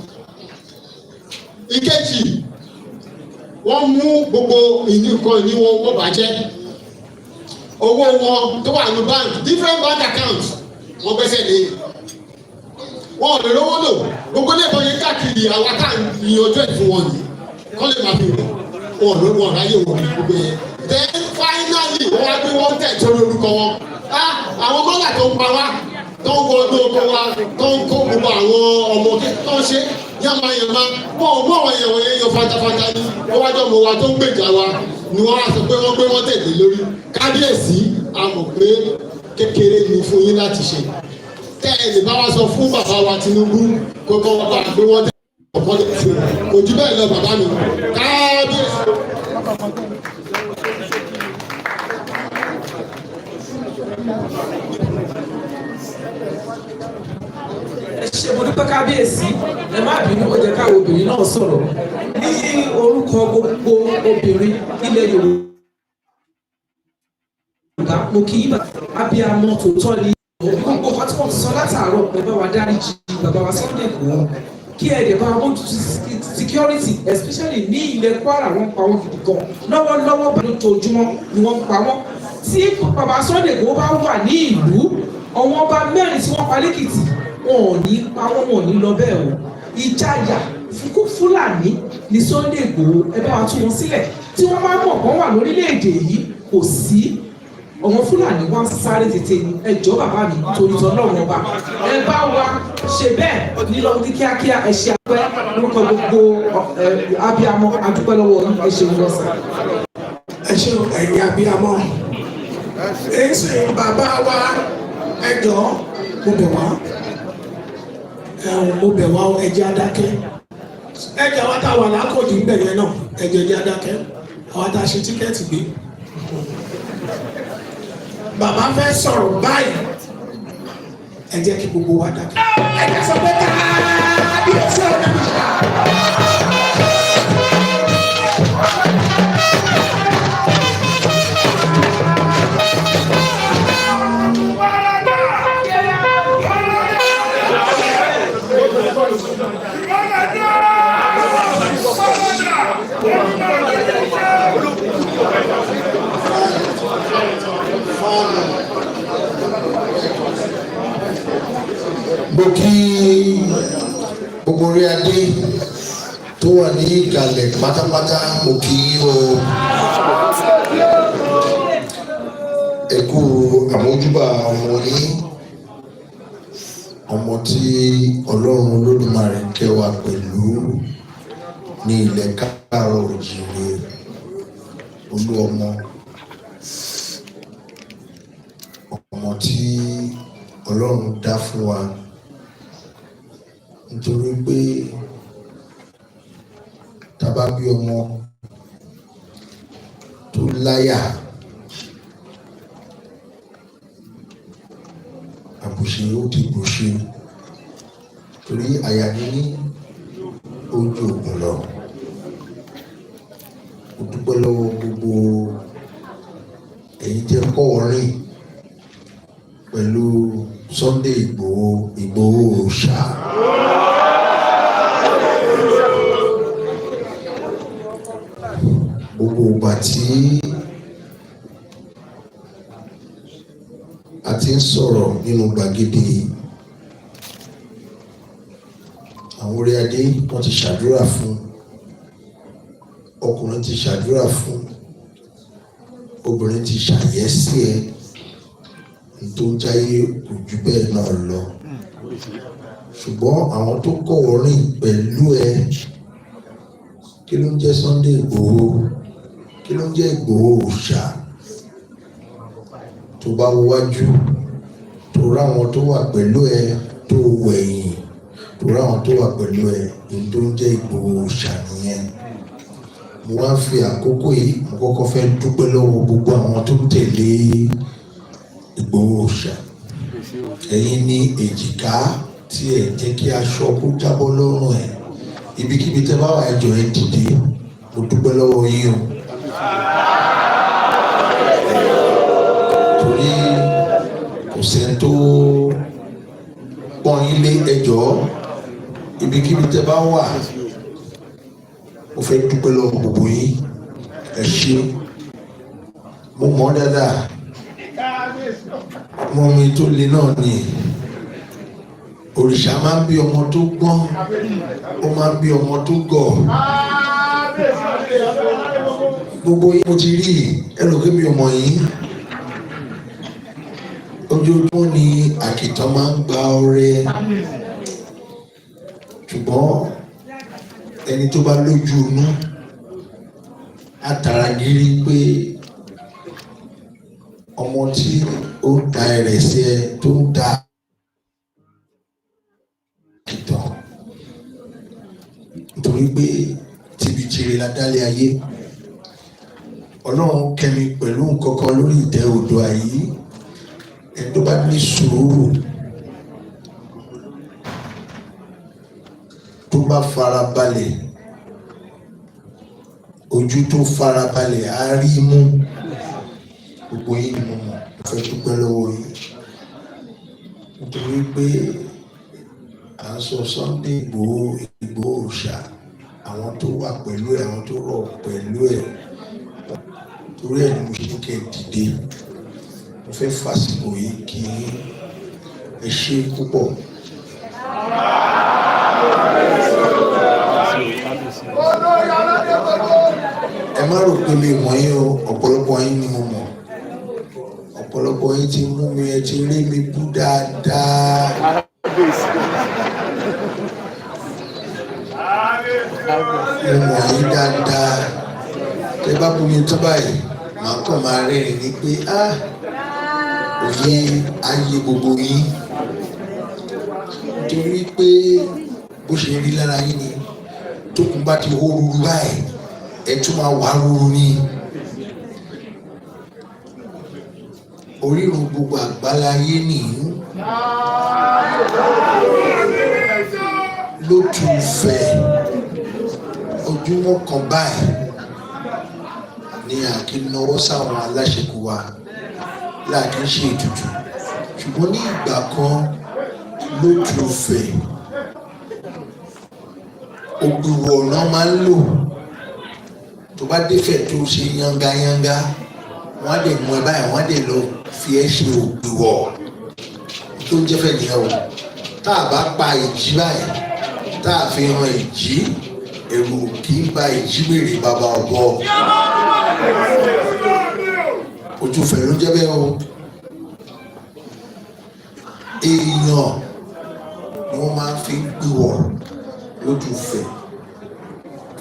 Ìkejì, wọ́n mú gbogbo ìní nǹkan ìní wọn, wọ́n bàjẹ́. Owó wọn tó wà ní bank, different bank accounts, wọ́n gbẹ́sẹ̀ lé. Wọn ò lè rówó lò. Gbogbo ilé ìbọn yẹn káàkiri, àwa tá à ń yanjú ẹ̀ fún wọn yìí kọ́ lè máa fi rò wọn ò wọn ráyè wọn gbogbo yẹn. Then finally, wọ́n wá gbé wọ́n tẹ̀ torí orúkọ wọn. Ah, àwọn mọ́là tó ń pa wá, tó ń wọ ọdún oko wa, tó ń kó gbogbo àwọn ọmọ tó ń ṣe yánmayànmá, wọn ò mú àwọn èèyàn wọ̀nyẹn yan fatafata ní wọ́n wájú ọmọ wa tó ń gbèjà wa ni wọ́n á sọ pé wọ́n gbé wọ́n tẹ̀lé lórí. Kábíyèsí, a mọ̀ pé kékeré ni fún yín láti ṣe. Tẹ́ ẹ lè bá wa sọ fún bàbá wa Tinubu kókó wọn bá gbé wọ́n tẹ̀lé ọ̀kọ́ lè ṣe. Kò jù bẹ́ẹ̀ lọ, bàbá mi, kábíyèsí. Ẹ ṣe, mo dúpẹ́, kábíyèsí. Ẹ má bínú, ó jẹ́ káwọn obìnrin náà sọ̀rọ̀ ní orúkọ gbogbo obìnrin ilẹ̀ Yorùbá. Mo kí yín, abiyamọ tòótọ́ ni. Gbogbo nǹkan tí wọ́n ti sọ látàárọ̀, ẹ bá wa dáríjì bàbá wa Sunday Igboho, kí ẹ dẹ̀ bá wa mójútó security, especially ní ilẹ̀ Kwara. Wọ́n pa wọ́n gidi gan lọ́wọ́lọ́wọ́, lójoojúmọ́ ni wọ́n ń pa wọ́n. Tí bàbá Sunday Igboho bá wà ní ìlú, àwọn ọba mẹ́rin tí wọ́n pa lẹ́kìtì, wọn ò ní pa wọ́n, wọn ò ní lọ bẹ́ẹ̀ o. Ìjayà fún Fúlàní ní Sunday Igboho. Ẹ bá wa tú wọn sílẹ̀. Tí wọ́n bá mọ̀ kán wà lórílẹ̀‐èdè yìí, kò sí ọmọ Fúlàní wá ń sáré tètè ní. Ẹ jọ̀ọ́, bàbá mi, torí tọ́lọ́run ọba, ẹ bá wa ṣe bẹ́ẹ̀ nílọ ní kíákíá. Ẹ ṣe àpẹ lórúkọ gbogbo abiyamọ, adúpẹ́ lọ́wọ́ yín. Ẹ ṣeun lọ́sàn. Ẹ ṣe, ẹ̀yin abiyamọ. Èsì bàbá wa, ẹ jọ̀ọ́, mo bẹ̀ wá, ẹ̀hún, mo bẹ̀ wá, ẹ jẹ́ á dákẹ́. Ẹ jẹ́ àwa tá a wà lákòjì ńbẹ̀ yẹn náà, ẹ jẹ́ á dákẹ́. Àwa tá a ṣe ticket gbé, bàbá fẹ́ sọ̀rọ̀ báyìí. Ẹ jẹ́ kí gbogbo wa dákẹ́. Ẹ jẹ́ sọ pé kábíyèsí ọ̀nà ìṣá. Mo kí gbogbo orí adé tó wà ní ìkàlẹ̀ pátápátá. Mo kí yín o, ẹ kú àmójúbà ọmọ yín, ọmọ tí Ọlọ́run Olódùmarè kẹ́ wa pẹ̀lú ní ilẹ̀ káàárọ̀ òjìrè, olú ọmọ. tí Ọlọ́run dá fún wa, nítorí pé tá a bá bí ọmọ tó láyà, àbùṣe ó di bùṣe, torí àyà níní ó ju ògùn lọ. Mo dúpẹ́ lọ́wọ́ gbogbo ẹ̀yin tẹ́ kọ́ rìn pẹ̀lú Sunday Ìgbòho, Ìgbòho Òòṣà. Gbogbo ìgbà tí a ti ń sọ̀rọ̀ nínú gbàgede, àwọn orí adé wọ́n ti ṣàdúrà fún ọkùnrin, ti ṣàdúrà fún obìnrin, ti ṣàyẹ́sí ẹ tó ń jáyé, kò jù bẹ́ẹ̀ náà lọ. Ṣùgbọ́n àwọn tó kọ̀wọ́ rìn pẹ̀lú ẹ, kí ló ń jẹ́ Sunday Ìgbòho? Kí ló ń jẹ́ Ìgbòho Òòṣà? Tó bá wájú tó ráwọn tó wà pẹ̀lú ẹ, tó wẹ̀yìn tó ráwọn tó wà pẹ̀lú ẹ, ní tó ń jẹ́ Ìgbòho Òòṣà nìyẹn. Mo wá fi àkókò yìí, mo kọ́kọ́ fẹ́ dúpẹ́ lọ́wọ́ gbogbo àwọn tó tẹ̀lé Ìgbòho Òòṣà. Ẹ̀yin ní èjìká tí ẹ jẹ́ kí aṣọ kó jábọ́ lọ́rùn ẹ̀. Ibikíbi tẹ́ bá wà, ẹ jọ̀ọ́, ẹ dìde. Mo dúpẹ́ lọ́wọ́ yín o, torí kò sẹ́ni tó pọ́n yín lé. Ẹ jọ̀ọ́, ibikíbi tẹ́ bá wà, mo fẹ́ dúpẹ́ lọ́wọ́ gbogbo yín. Ẹ ṣé. Mo mọ̀ ọ́ dáadáa, ọmọ mi tó le náà ni. Òrìṣà máa ń bí ọmọ tó gbọ́n, ó máa ń bí ọmọ tó gọ̀. Gbogbo yín mo ti rí. Ẹ rò pé mi ò mọ̀ yín. Ojoojúmọ́ ni àkìtàn máa ń gba ọrẹ, ṣùgbọ́n ẹni tó bá lójú inú á tara gírí pé ọmọ tí ó ń da ẹrẹ̀ sí ẹ, tó ń da àkìtàn, nítorí pé tibitire la dálé ayé. Ọlọ́run kẹ́mi pẹ̀lú nǹkan kan lórí ìtẹ́ Oòduà yìí. Ẹni tó bá ní sùúrù, tó bá farabalẹ̀, ojú tó farabalẹ̀ á rí mú. Gbogbo yín ni mo mọ̀. Mo fẹ́ dúpẹ́ lọ́wọ́ yín, nítorí pé à ń sọ Sunday Ìgbòho, Ìgbòho Òòṣà, àwọn tó wà pẹ̀lú ẹ̀, àwọn tó rọ̀ pẹ̀lú ẹ̀, torí ẹ̀ ni mo ṣe ní kẹ́ ẹ dìde. Mo fẹ́ fàsìkò yìí kí ẹ ṣe púpọ̀. Ẹ má rò pé mi mọ̀ yín o. Ọ̀pọ̀lọpọ̀ yín ni mo mọ̀. Ọ̀pọ̀lọpọ̀ yín ti mú mi, ẹ ti rí mi bú dáadáa. Mo mọ̀ yín dáadáa. Tẹ bá bú mi tó báyìí, màá kàn máa rẹ́rìn ní pé ah, òye ayé gbogbo yín, nítorí pé bó ṣe rí lára yín ni. Tókun bá ti hó ruru báyìí, ẹ tún máa wà ruru ni. Orírun gbogbo àgbáláyé nìyí ló tún fẹ́. Ojúmọ́ kan báyìí ni a kì í nawọ́ sáwọn aláṣekù wa láà kì í ṣe ètùtù, ṣùgbọ́n ní ìgbà kan ló tún fẹ́, ògbìwọ̀ ọ̀nà máa ń lò. Tó bá défẹ̀ tó ṣe yangayanga, wọ́n á dẹ̀ mú ẹ báyìí, wọ́n á dẹ̀ lọ fi ẹ́ ṣe ògbìwọ̀. Tó ń jẹ́fẹ̀ nìyẹn o. Tá a bá pa ìjì báyìí, tá a fi hàn ìjì, ẹ̀rù kì í ba ìjì mèrè bàbá ọ̀bọ. Ojú fẹ̀ ló ń jẹ́ bẹ́ẹ̀ o. Èèyàn ni wọ́n máa ń fi gbìwọ̀ lójú fẹ̀.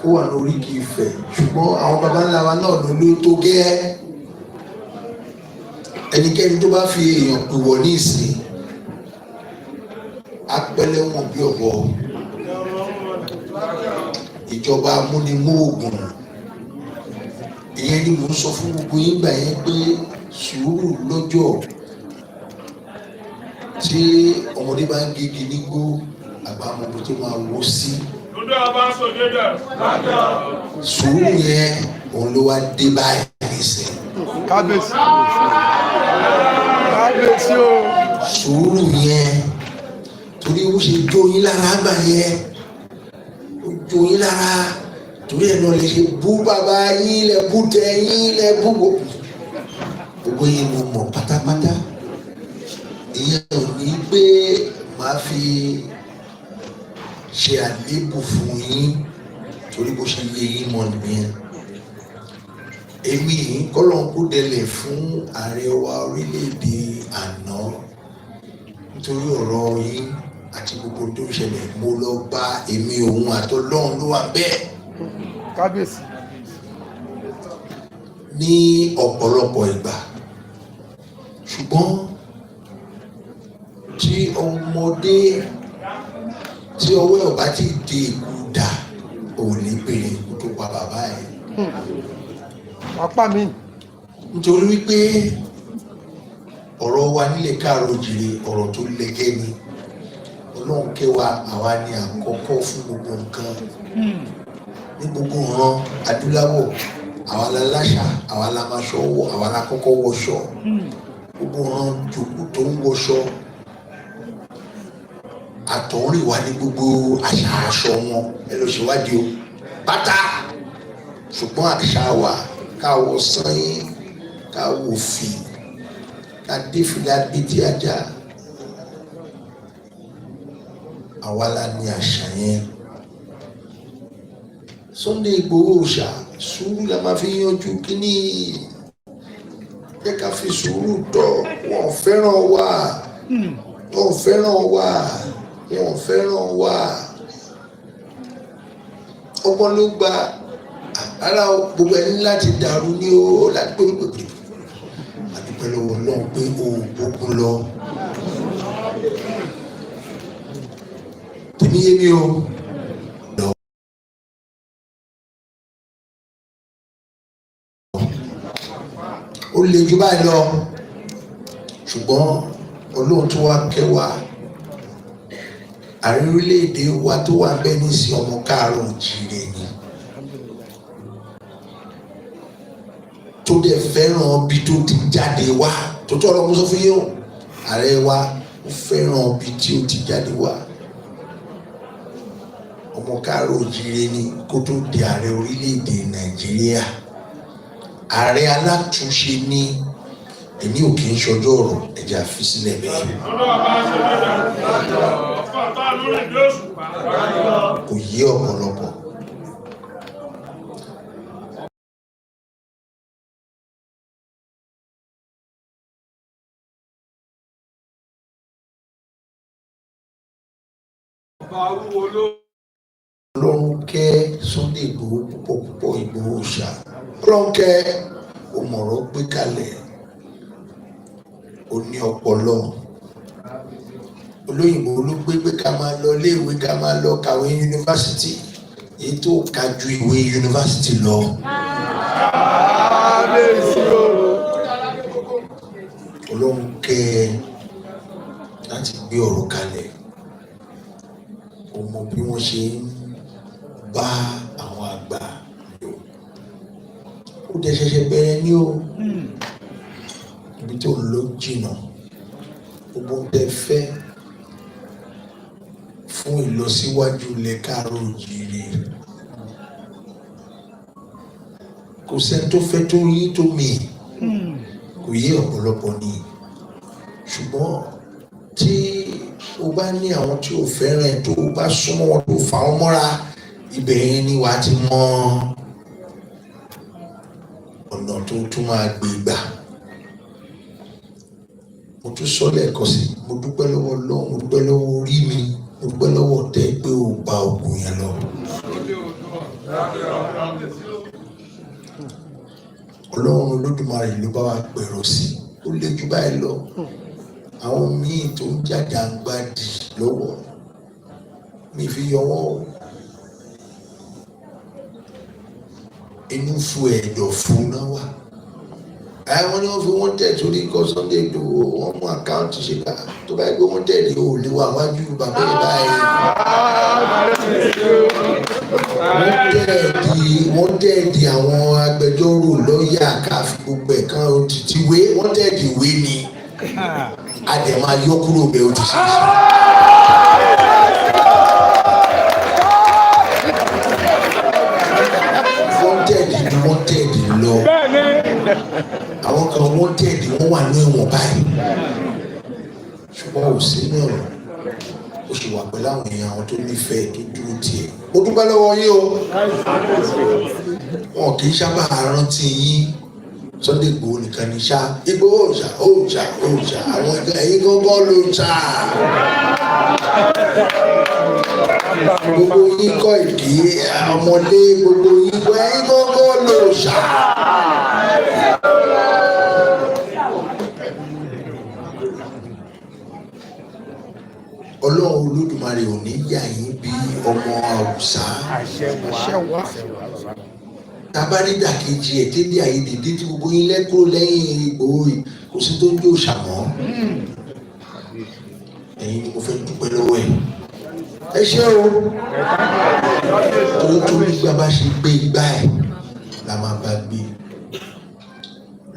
Ó wà ní oríkì Ifẹ̀, ṣùgbọ́n àwọn baba ńlá wa náà ló ló tó gẹ́. Ẹnikẹ́ni tó bá fi èèyàn pìwọ̀ ní ìsìn apẹ́lẹ́wọ̀n bí ọ̀bọ. Ìjọba amúnimóògùn ìyẹn ni mò ń sọ fún gbogbo yín gbà yẹn pé sùúrù lọ́jọ́ tí ọmọdé bá ń gégi nígbó, àgbà ọmọdé tó máa wó sí. Sùúrù yẹn òun ló wá dé báyìí nísìnyí. Kábíyèsí, kábíyèsí o. Sùúrù yẹn, torí ó ṣe jó yín lára gbà yẹn, ó jó yín lára, torí ẹ̀ náà lè ṣe bú bàbá yín, lẹ bú tẹ yín, lẹ bú gbogbo yín. Mo mọ̀ pátápátá. Ìyẹn ò ní pé màá fi ṣe àléébù fún yín, torí bó ṣe yé yín mọ̀ nìyẹn. Èmi kọ́lọ́n kó délẹ̀ fún ààrẹ wa orílẹ̀-èdè àná, nítorí ọ̀rọ̀ yín àti gbogbo tó ń ṣẹlẹ̀, mo lọ bá èmi òun àtọlọ́run ló wà bẹ́ẹ̀. Kábíyèsí. Ní ọ̀pọ̀lọpọ̀ ìgbà, ṣùgbọ́n tí ọmọdé tí ọwọ́ ẹ̀ ò bá ti di ikú dà, ò ní bèrè ikú tó pa bàbá ẹ̀. Apá mi. Nítorí wípé ọ̀rọ̀ wa nílẹ̀ káàárọ̀ òjìrè, ọ̀rọ̀ tó lẹ́gẹ́ ni. Ọlọ́run kẹ́ wa, àwa ni àkọ́kọ́ fún gbogbo nǹkan ní gbogbo ìran adúláwọ̀. Àwa la láṣà, àwa la máa ṣọ wọ, àwa la kọ́kọ́ wọṣọ. Gbogbo ìran jòkó tó ń wọṣọ àtọ̀húnrìn wa ní gbogbo àṣà aṣọ wọn, ẹ lọ ṣèwádìí o pátá. Ṣùgbọ́n àṣà wa, káwọ sanyín, káwọ fì, ká dé fìlà bíi ajá, àwa la ní àṣà yẹn. Sunday Igboho ṣá, sùúrù la máa fi yanjú kínní. Jẹ́ ká fi sùúrù tọ́. Wọn fẹ́ràn wa, wọn fẹ́ràn wa, wọn fẹ́ràn wa. Ọgbọ́n ló gba ara gbogbo ẹni láti dàrú ní o láti pé pé àdúpẹ́ lọ́wọ́ Ọlọ́run pé o ò gbógun lọ. Tèmi yé mi o. Lọ. Ó le jù báyìí lọ, ṣùgbọ́n Ọlọ́run tó wá kẹ́ wa, ààrẹ orílẹ̀-èdè wa tó wà bẹ́ẹ̀ ní sí ọmọ káàárọ̀ òjíire ni, tó dẹ̀ fẹ́ràn bí tó ti jáde wá. Tó tọ́ ọ̀rọ̀ mo sọ fún yín o, ààrẹ wa ó fẹ́ràn bí tí ó ti jáde wá. Ọmọ káàárọ̀ òjíire ni kó tó di ààrẹ orílẹ̀-èdè Nàìjíríà. Ààrẹ alátúnṣe ni. Èmi ò kì í ṣọjọ́ ọ̀rọ̀ ẹ̀jẹ̀ àfi sílẹ̀ bẹ́ẹ̀. Kò yé ọ̀pọ̀lọpọ̀. Ọlọ́run kẹ́ Sunday Igboho púpọ̀ púpọ̀. Igboho ṣá, Ọlọ́run kẹ́ ó mọ̀rọ̀ gbé kalẹ̀, ó ní ọpọlọ. Olóyìnbó ló gbé pé ká máa lọ iléèwé, ká máa lọ kàwé yunifásitì, èyí tó ka ju ìwé yunifásitì lọ. Kábíyèsí o. Ọlọ́run kẹ́ ẹ láti gbé ọ̀rọ̀ kalẹ̀, ó mọ bí wọ́n ṣe ń bá àwọn àgbà lò. Ó dẹ̀ ṣẹ̀ṣẹ̀ bẹ̀rẹ̀ ní o, ibi tó ń lọ jìnnà. Gbogbo ń tẹ́ fẹ́ fún ìlọsíwájú ilẹ̀ káàárọ̀ òjíire, kò sẹ́ni tó fẹ́ tó yín tó mi. Kò yé ọ̀pọ̀lọpọ̀ ni, ṣùgbọ́n tí o bá ní àwọn tí o fẹ́ràn ẹ̀, tó o bá súnmọ́ wọn, tó fà wọ́n mọ́ra, ibẹ̀ yẹn ni wàá ti mọ ọ̀nà tó tún máa gbé gbà. Mo tún sọ lẹ́ẹ̀kan sí, mo dúpẹ́ lọ́wọ́ Ọlọ́run, mo dúpẹ́ lọ́wọ́ orí mi, mo dúpẹ́ lọ́wọ́ tẹ́ pé o bá ogun yẹn lọ. Ọlọ́run Olódùmarè ló bá wa pẹ̀rọ sí. Ó le jù báyìí lọ. Àwọn míì tó ń jàjàǹgbàdì lọ́wọ́ mi fi yọ wọ́n o. Inú fu ẹ̀dọ̀ fún náà wà. Àwọn ni wọ́n fi wọ́n tẹ̀ torí kọ́ Sunday Igboho, wọ́n mú account ṣe ká tó bá yẹ pé wọ́n tẹ̀lé o lè wà wájú bàbá yìí báyìí. Wọ́n tẹ̀ di àwọn agbẹjọ́rò, lọ́ọ̀yà, káfí gbogbo ẹ̀ kan ti wé. Wọ́n tẹ̀ di ìwé ni a dẹ̀ máa yọ kúrò bẹ́ẹ̀, ó ti ṣe é ṣe. Wanted ni wanted lọ. Àwọn kan wanted, wọ́n wà ní ẹ̀wọ̀n báyìí, ṣùgbọ́n ò sí ní ẹ̀wọ̀n, ó sì wà pẹ̀lú àwọn èèyàn, àwọn tó nífẹ̀ẹ́, tó dúró tiẹ̀. Mo dúpẹ́ lọ́wọ́ yín o. Wọn kì í sábà rántí yín. Sunday Igboho nìkan ní sá. Igboho òòṣà, òòṣà, òòṣà. Àwọn ẹ̀yin gángan ló ṣá gbogbo yín kọ́ ìdí ọmọdé, gbogbo yín kọ́, ẹ̀yin gángan ló ṣá. Ọlọ́run Olódùmarè ò ní yà yín bí ọmọ Àwùsá. Tabarídàkejì ẹ̀ tẹ́lẹ̀ àyèdè dé tí gbogbo yín lẹ́kúrò lẹ́yìn Ìgbòho yìí, kò sí tó ń jó ṣàmọ́. Ẹ̀yin ni mo fẹ́ dúpẹ́ lọ́wọ́ ẹ̀. Ẹ ṣé o, torí tó nígbà bá ṣe gbé igbá ẹ̀ la máa bá gbé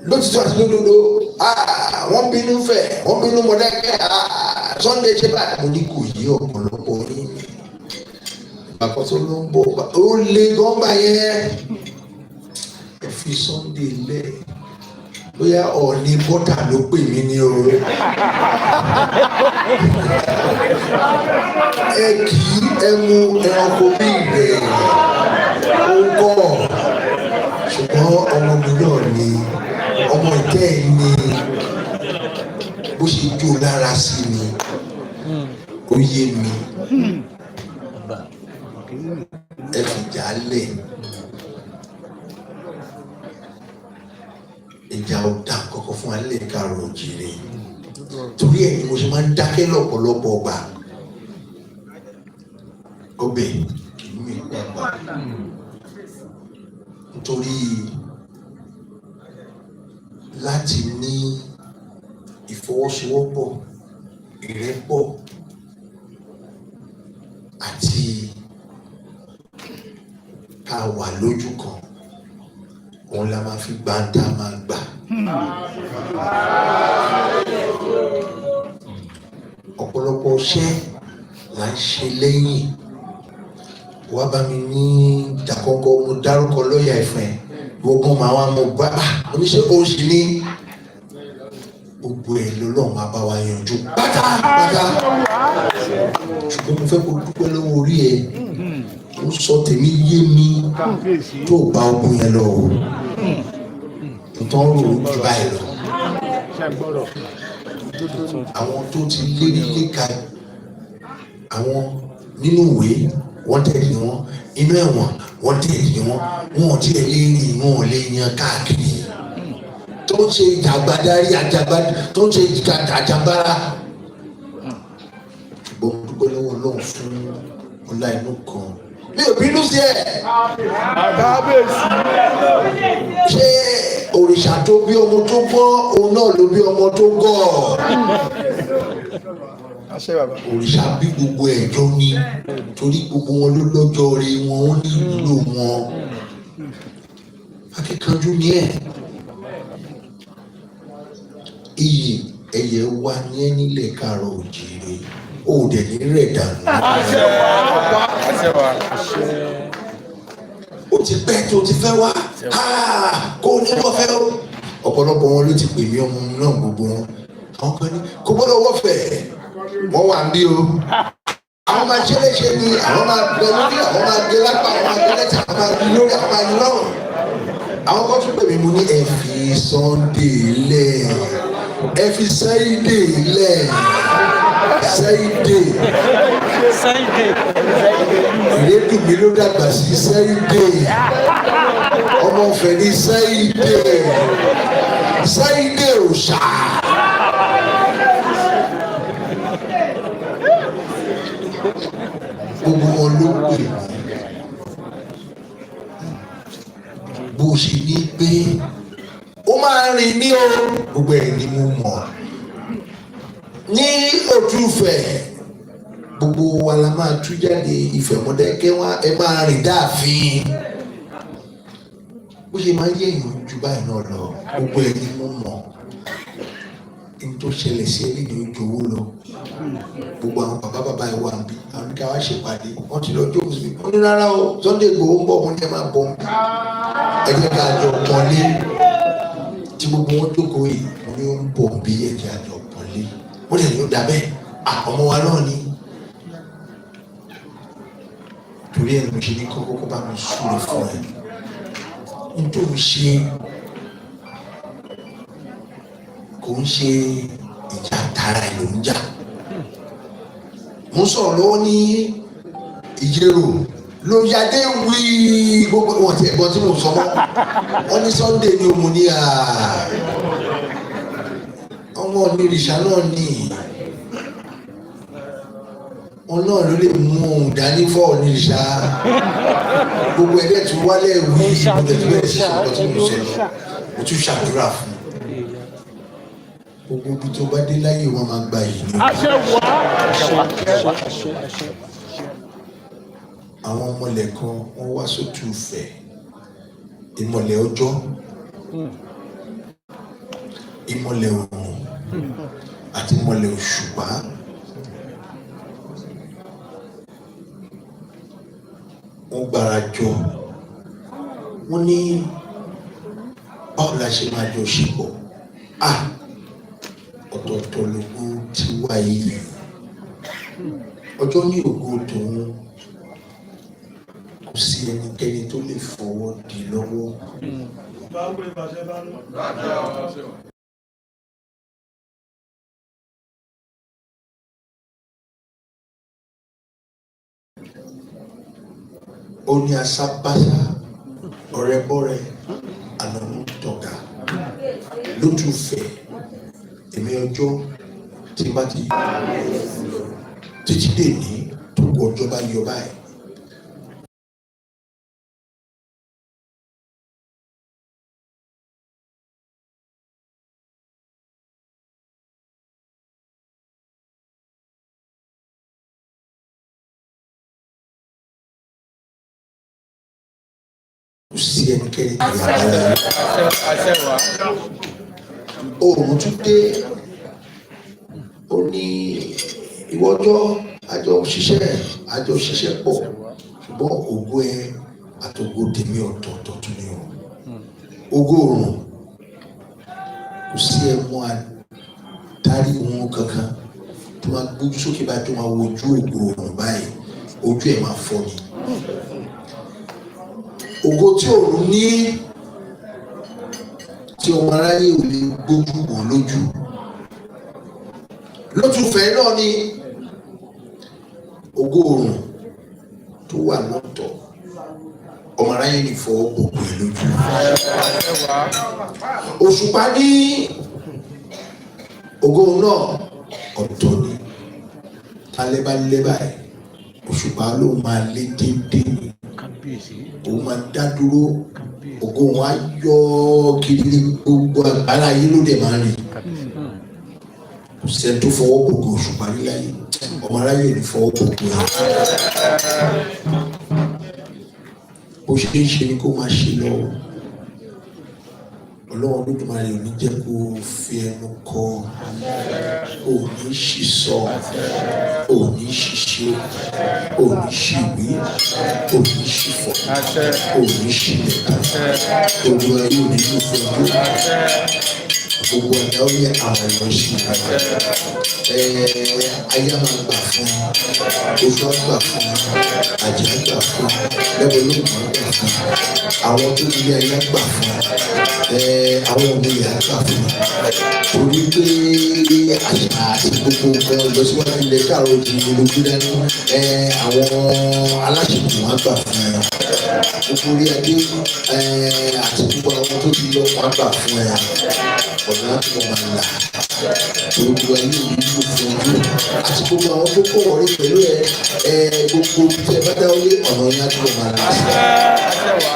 lótìtọ́ àti lódodo. Wọ́n bínú fẹ̀, wọ́n bínú Mọ̀dákẹ́kẹ́. Sunday ṣe báyìí, mo ní kò yí ọ̀pọ̀lọpọ̀ yín. Ìgbàkọ́sọ ló ń bọ̀, ó lé gọ́ngbà yẹn. Ẹ fi Sunday lẹ̀. Bóyá Ọ̀ọ̀ni bọ́tà ló pè mí ní o. Ẹ kì í ẹ mú ẹranko bí ìgbẹ́ ó ń kọ́, ṣùgbọ́n ọmọ mi náà ni ọmọ ìtẹ́ ẹ̀ ni. Bó ṣe jó lára sí mi, ó yé mi. Ẹ fìjà lẹ̀. Ìjà ò dá kọ́kọ́ fún alẹ́ káàrọ̀ òjìrè. Torí ẹ̀ ni mo ṣe máa ń dákẹ́ lọ́pọ̀lọpọ̀ ọgbà. Ọbẹ̀ kì í mi pàpà, nítorí láti ní ìfọwọ́sowọ́pọ̀, ìrẹ́pọ̀ àti ká wà lójú kan, òun la máa fi gbàǹdà máa gbà. Ọ̀pọ̀lọpọ̀ iṣẹ́ là ń ṣe lẹ́yìn. Wá bá mi ní ìdàkọ́kọ́, mo dárúkọ lọ́ọ̀yà ẹ̀fẹ̀ gbogbo màá wá mo bá oníṣẹ́ oṣù ní gbogbo ẹ̀ lọ́lọ́run máa bá wa yanjú pátápátá. Ṣùgbọ́n mo fẹ́ kó dúpẹ́ lọ́wọ́ orí ẹ̀. Ó sọ tèmi yé mi tó bá ogun yẹn lọ o, nǹkan rò ó jù báyìí lọ. Àwọn tó ti lérí léka, àwọn nínú ìwé, wọ́n tẹ̀lé wọn inú ẹ̀wọ̀n, wọ́n tẹ̀lé wọn, wọn ò tiẹ̀ lè rìn, wọn ò lè yan káàkiri, tó ń ṣe ìjàgbádarí àjàgbá, tó ń ṣe àjàgbára. Ṣùgbọ́n mo dúpẹ́ lọ́wọ́ Ọlọ́run fún ọlá inú kan. Mi ò bínú sí ẹ. Ṣé òrìṣà tó bí ọmọ tó gbọ́n, òun náà ló bí ọmọ tó gọ̀? Òrìṣà bí gbogbo ẹ̀jọ́ ni, torí gbogbo wọn ló lọ́jọ́ rí wọn, ó ní ìwúlò wọn. Akíkanjú ni ẹ̀, iyì ẹ̀yẹ wa ní ẹ nílẹ̀ káàárọ̀ òjìire, ó dẹ̀ ní rẹ̀ dànù. Ó ti pẹ́ tó ti fẹ́ wá kó o ní wọ́n fẹ́ o. Ọ̀pọ̀lọpọ̀ wọn ló ti pè mí, ọmọ náà gbogbo wọn. Àwọn kan ní kò gbọ́dọ̀ wọ́fẹ̀, wọ́n wà ń bí o. Àwọn máa ṣe léṣe ni, àwọn máa bẹ lórí, àwọn máa gé lápá, àwọn máa gé lẹ́sẹ̀, àwọn máa yí lórí, àwọn máa yí lọ́rùn. Àwọn kan tún pè mí, mo ní ẹ fi Sunday lẹ̀, ẹ fi Sunday lẹ̀. Sunday ìrédùn mi ló dàgbà sí Sunday ọmọ. Ọmọ Ifẹ̀ ní Sunday, Sunday òòṣà. Gbogbo wọn ló pè mí bó ṣe ní pé ó máa rìn ní o, gbogbo ẹ̀ ni mo mọ̀ ní Òtúfẹ̀. Gbogbo wa la máa tú jáde Ifẹ̀ Mọdákẹ́kẹ́ wá, ẹ máa rìn dáàfin. Bó ṣe máa ń yẹ̀yàn ju báyìí náà lọ, gbogbo ẹ̀ ni mo mọ̀. Ní tó ṣẹlẹ̀ sí ẹ nínú ojú owó lọ, gbogbo àwọn bàbá bàbá ẹ wà níbí, àwọn ní ká wá ṣèpàdé, wọ́n ti lọ jókòó síbi. Wọ́n ní rárá o, Sunday Igboho ń bọ̀. Wọ́n ní ẹ máa bọ̀ níbí, ẹ jẹ́ ká jọ pọ́nlé. Tí gbogbo wọn jókòó yìí, wọ́n ní ó ń bọ̀ bí, ẹ jẹ́ àjọ pọ́nlé. Wọ́n lè ní ó dà bẹ́ẹ̀, ọmọ wa náà ni. Torí ẹ̀ ló ṣe ní kọ́kọ́ kó bá mi súre fún ẹ. Nítorí ṣe kò ń ṣe ìjà tara ẹ̀ ló ń jà. Mo ń sọ̀rọ̀ lọ́wọ́ ní Ìjẹ̀rò ló yadé wí, gbogbo wọn ti ẹ̀gbọ́n tí mo sọ mọ́. Wọ́n ní Sunday ni òun ní à ọmọ onírìṣà náà ní wọn náà ló lè mú ohun dání fọ́ onírìṣà. Gbogbo ẹ̀dẹ̀ tún wálẹ̀ wí, gbogbo ẹ̀ tún bẹ̀rẹ̀ sí sọ̀rọ̀ tí mo sọ lọ. Mo tún ṣàdúrà fún gbogbo ibi tó bá dé láyé, wọn máa gba yìí ni. Àwọn ọmọlẹ̀ kan wọ́n wá sótú Ifẹ̀, ìmọ̀lẹ̀ ọjọ́, ìmọ̀lẹ̀ òrùn àti ìmọ̀lẹ̀ òṣùpá. Wọ́n gbára jọ, wọ́n ní báwo la ṣe máa jọ ṣe pọ̀? Ah, ọ̀tọ̀ọ̀tọ̀ lógo ti wá yìí. Ọjọ́ ní ògo tòun, kò sí ẹnikẹ́ni tó lè fọwọ́ dì lọ́wọ́. Ó ní asábásá, ọ̀rẹ́bọ́rẹ́, ànàmú tọ̀gà lótùfẹ̀. Èmi ọjọ́ tí bá ti títí dè ní tó kù, ọjọ́ bá yọ báyìí. Kò sí ẹnikẹ́ni tó yà wá láyé. Oòrùn tún dé, ó ní ìwọ́jọ́ àjọ ṣiṣẹ́ pọ̀, ṣùgbọ́n ògo ẹ àtògo tèmi ọ̀tọ̀ọ̀tọ̀ tún ni o. Ògo òrùn, kò sí ẹmu adarí ohun kankan tó máa gbójú sókè báyìí, tó máa wojú ògo òrùn báyìí, ojú ẹ̀ máa fọ́ ni. Ògo tí òrùn ní, tí ọmọ aráyé ò lè gbójú wò lójú lótùfẹ́ náà ni ògo òrùn tó wà lọ́tọ̀, ọmọ aráyé ní fọwọ́ gbogbo ẹ̀ lójú. Òṣùpá ní ògo náà ọ̀tọ̀ ni. Alẹ́ bá lẹ́ báyìí, òṣùpá ló máa lé téńté ni, òun máa dá dúró. Ògo wọn á yọ kiri ní gbogbo àgbáńlá ayé, ló dẹ̀ máa ń rí. Kò sẹ́ni tó fọwọ́ gbogbo òṣùpá níláyé, ọmọ aráyé ò ní fọwọ́ gbogbo ẹ̀. Bó ṣe ń ṣe ni kó máa ṣe lọ. Ọlọ́run Olódùmarè ò ní jẹ́ kó fi ẹnu kọ, ò ní ṣì sọ, ò ní ṣìṣe, ò ní ṣìwé, ò ní ṣìfọ̀, ò ní ṣìlẹ̀kùn. Gbogbo ayé ò ní lò fún ọdún. Gbogbo àdáwọlé àwọn èèyàn ṣì ayé a máa gbà fún, oṣù á gbà fún, àjẹ́ á gbà fún, lẹ́bọ̀ lóògùn á gbà fún, àwọn tó ní ilé ayé á gbà fún, àwọn òmìnira á gbà fún, torí pé àṣà àti gbogbo nǹkan ìlọsíwájú ilẹ̀ káàró òjìrì ló gbé dání. Àwọn aláṣepọ̀ wọn á gbà fún ẹ, gbogbo orí adé àti gbogbo àwọn tó ti lọ wọn á gbà fún ẹ. Ọ̀nà á túbọ̀ máa là, gbogbo ayé òní ló fún ojú àti gbogbo àwọn tó kọ̀ wọlé pẹ̀lú ẹ. Gbogbo ibi tí ẹ bá dáwọ́lé, ọ̀nà yẹn á túbọ̀ máa là.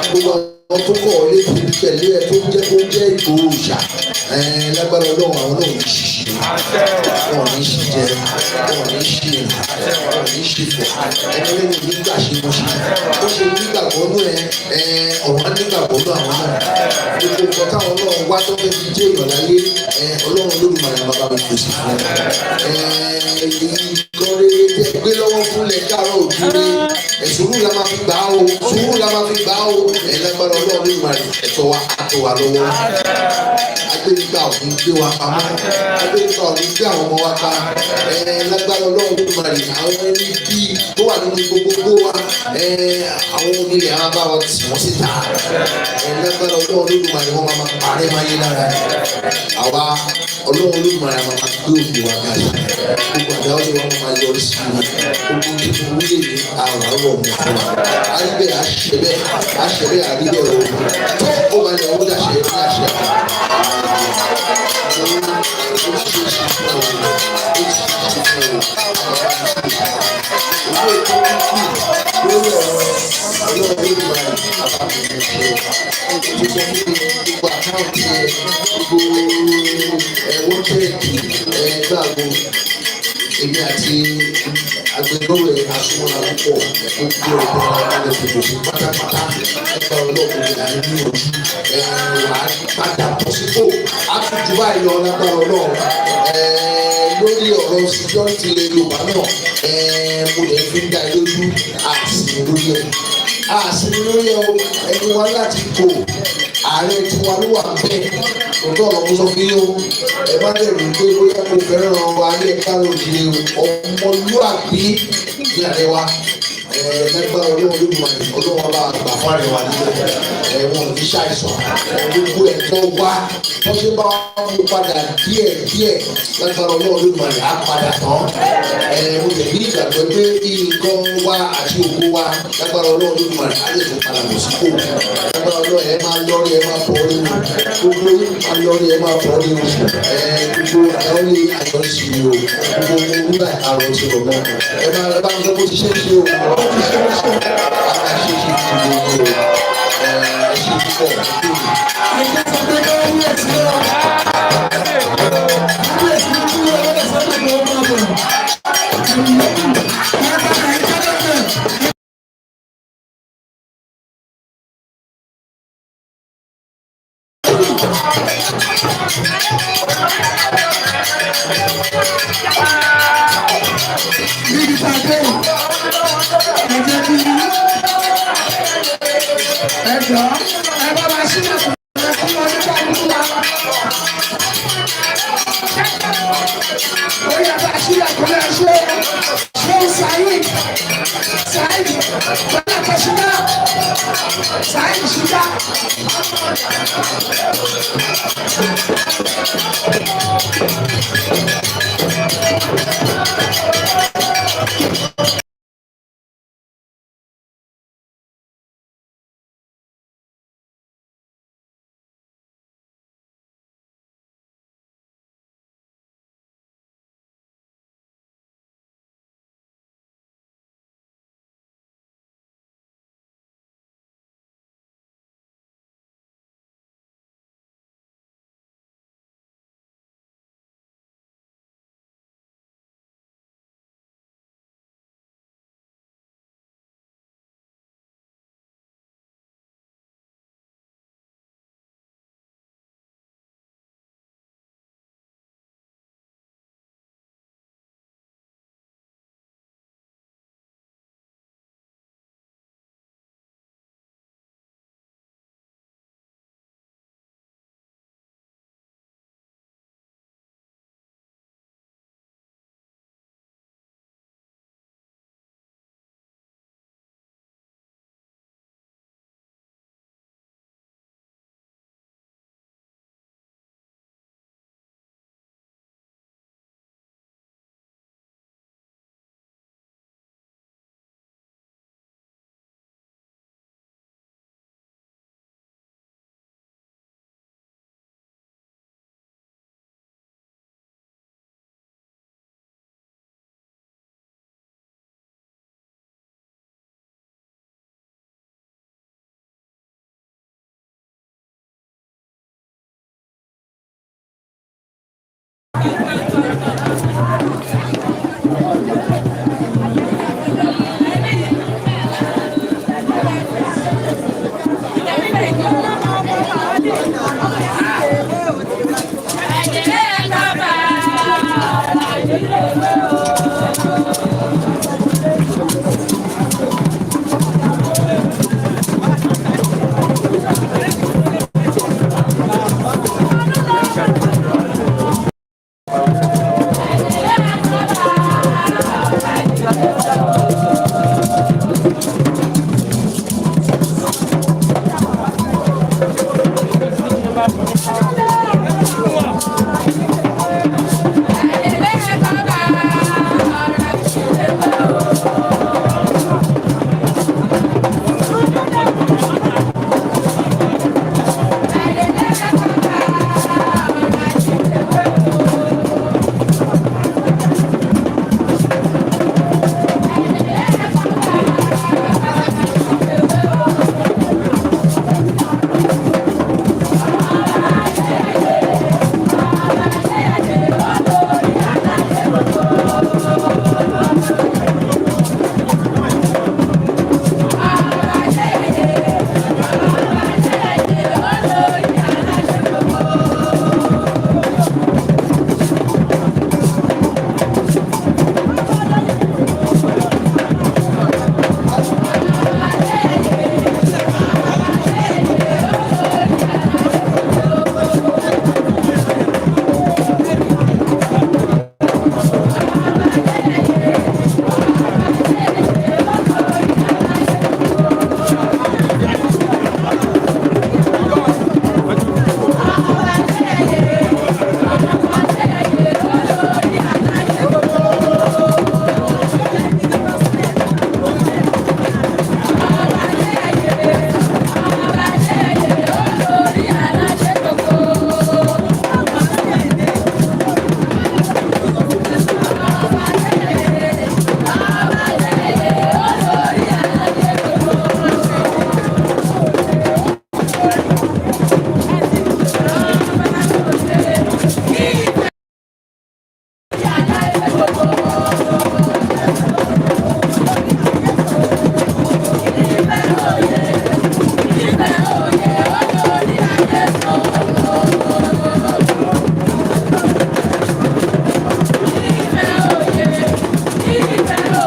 Gbogbo àwọn tó kọ̀ wọlé pẹ̀lú ẹ tó jẹ́ kó jẹ́ Ìgbòho ṣà lágbára Ọlọ́run, àwọn náà ò ní ṣiṣẹ́, wọn ò ní ṣìjẹ, wọn ò ní ṣìrìn, wọn ò ní ṣìfọ̀. Ẹni lẹ́nu nígbà ṣe mo ṣe ó ṣe nígbàgbọ́ nú ẹ, ọ̀run á nígbàgbọ́ nú àwọn náà. Gbogbo nǹkan táwọn náà wá tó fẹ́ fi jẹ́ èèyàn láyé, Ọlọ́run Olódùmarè máa bá mi pèsè fún ẹ. Nǹkan rere tẹ gbé lọ́wọ́ fúnlẹ̀ káàárọ̀ òjúre, sùúrù la máa fi gbà á o, sùúrù la máa fi gbà á o. Lágbára Ọlọ́run Olódùmarè, ẹ̀tọ́ wa á tó wa lọ́wọ́. Agbẹ́nigbà ò ní gbé wa pamọ́, agbẹ́nigbà ò ní gbé àwọn ọmọ wa pa. Lágbára Ọlọ́run Olódùmarè, àwọn ẹni bíi tó wà nínú gbogbogbò wa, àwọn onílẹ̀ á bá wa tì wọ́n síta. Lágbára Ọlọ́run Olódùmarè, wọ́n máa parẹ́ máyé lára àwa. Ọlọ́run Olódùmarè máa gbé òkú wa ga sí. Gbogbo àdáwọ́lé wa máa yọrí sí i. Gbogbo tuntun wúlé ní àwọn àrọ̀ ọmọ fún wa àríbẹ̀ àṣẹbẹ̀ àṣẹbẹ̀ àríbẹ̀ o tó ó máa yẹ owó dàṣẹ ní àṣẹ oríṣiríṣi fún ọ, oríṣiríṣi fún ọ. Owó ètò kíkù lórí ọ̀rọ̀ Ọlọ́run Olódùmarè àbámi ṣe o ti sọ fún mi. Gbogbo account ẹ, gbogbo ẹ̀wọ̀n tẹ̀ẹ̀kì ẹ̀ gbàgbọ́, èmi àti agbẹjọ́rò ẹ̀ asúnmọ́ra púpọ̀. Gbogbo ẹ̀kọ́ ẹ̀rọ fòfò pátápátá ẹgbẹ́ ọlọ́ọ̀kùnrin ìlànà ní ojú ẹ̀ wà á padà bọ̀ sípò, á tún ju báyìí lọ lágbára Ọlọ́run. Lórí ọ̀rọ̀ security ilẹ̀ Yorùbá náà, mo lè fi ń dá ẹ lójú, àsìmí lórí ẹ̀, àsìmí lórí ẹ̀ o. Ẹni wa láti kó ààrẹ tiwa ló wà bẹ́ẹ̀. Òótọ́ ọ̀rọ̀ mo sọ fún yín o. Ẹ má dẹ̀ rò pé bóyá mo fẹ́ràn wa ní ẹ̀ka òjìrè. Ọmọlúwàbí ní ààrẹ wa. Lágbára Ọlọ́run Olódùmarè, Ọlọ́run bá gbà fún ààrẹ wa nílẹ̀. Wọn ò ní ṣàìsàn. Gbogbo ẹ̀tọ́ wa wọ́n ṣe bá wọn mú padà díẹ̀ díẹ̀. Lágbára Ọlọ́run Olódùmarè, á padà tán. Mo lè ní ìgbàgbọ́ pé nǹkan wa àti ògo wa, lágbára Ọlọ́run Olódùmarè, á lè tún padà bọ̀ sípò. Lágbára Ọlọ́run, ẹ máa lọ́rí, ẹ máa bọ̀ rí o. Gbogbo yín máa lọ́rí, ẹ máa bọ̀ rí o. Gbogbo àdáwọlé àjọṣe o, gbogbo wúrà àrò ti rọ̀ mọ́. Ẹ máa ẹ bá ń sọ bó ti ṣe é ṣe o, ó ti ṣe é ṣe, a ṣe ṣe ti gbogbo o. Ẹ ṣe púpọ̀. Ẹ̀jẹ̀ sọ pé kábíyèsí o. Kábíyèsí ní kí wọ́n lọ́dọ̀ sọ́dọ̀ tó máa bọ̀. Ẹ̀ka ẹ̀ka dọ́kẹ̀. Níbi tá a dé yìí, ẹ jẹ́ kí ẹ jọ ẹ bá wa sílẹ̀ fún ẹ fún wọn nípa nínú wa. Ó yẹ bá sílẹ̀ kúnlẹ̀ ṣe ṣé Saheed Saheed bọ́lá kọ́sídà Saheed ṣídà.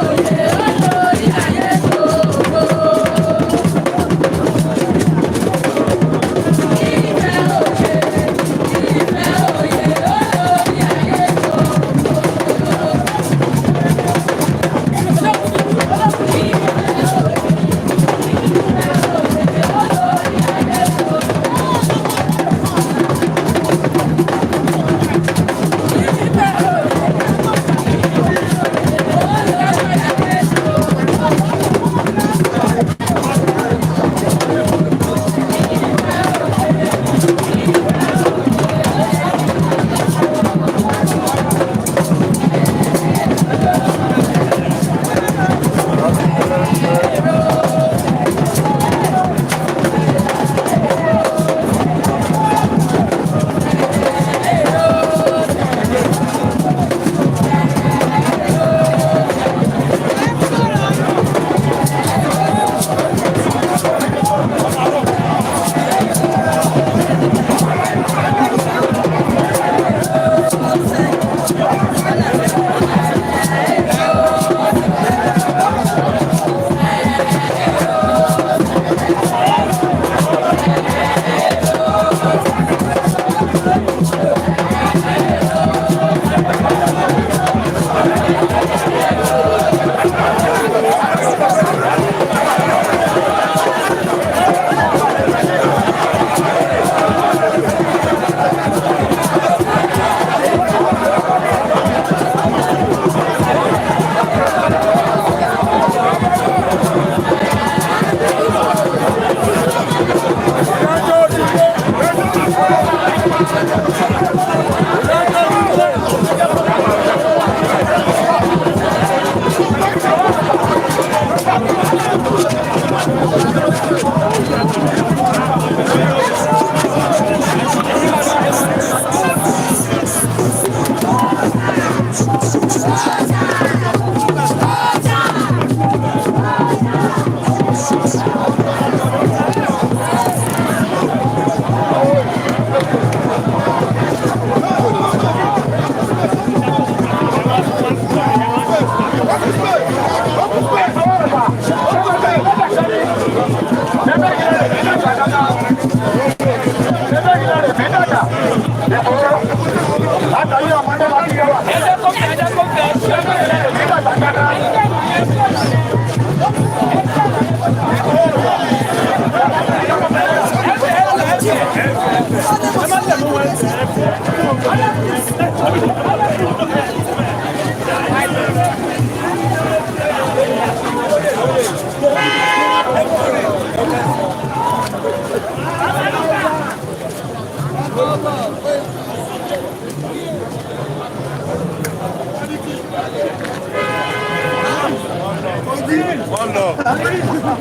Òye olórí ayé gbogbo. Ìfẹ́ òye, ìfẹ́ òye olórí ayé gbogbo.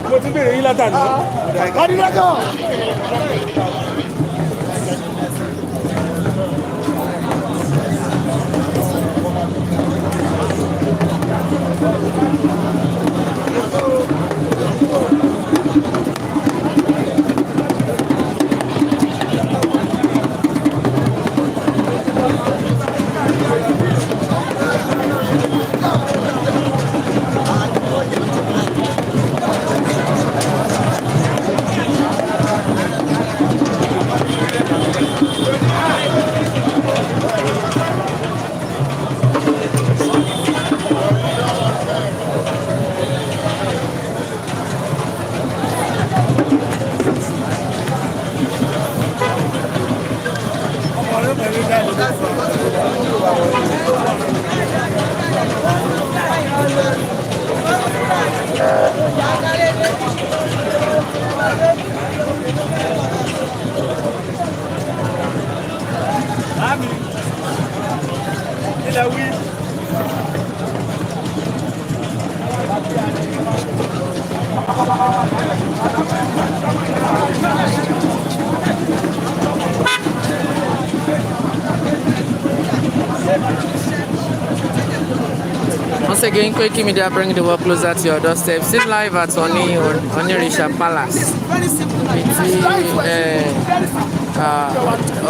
Mo ti bèrè yín látàná. Adúlọ́gọ̀. Once again, Koiki Media bring the work closer to your doorstep. Still live at Oni Onirisha Palace. Ibi tí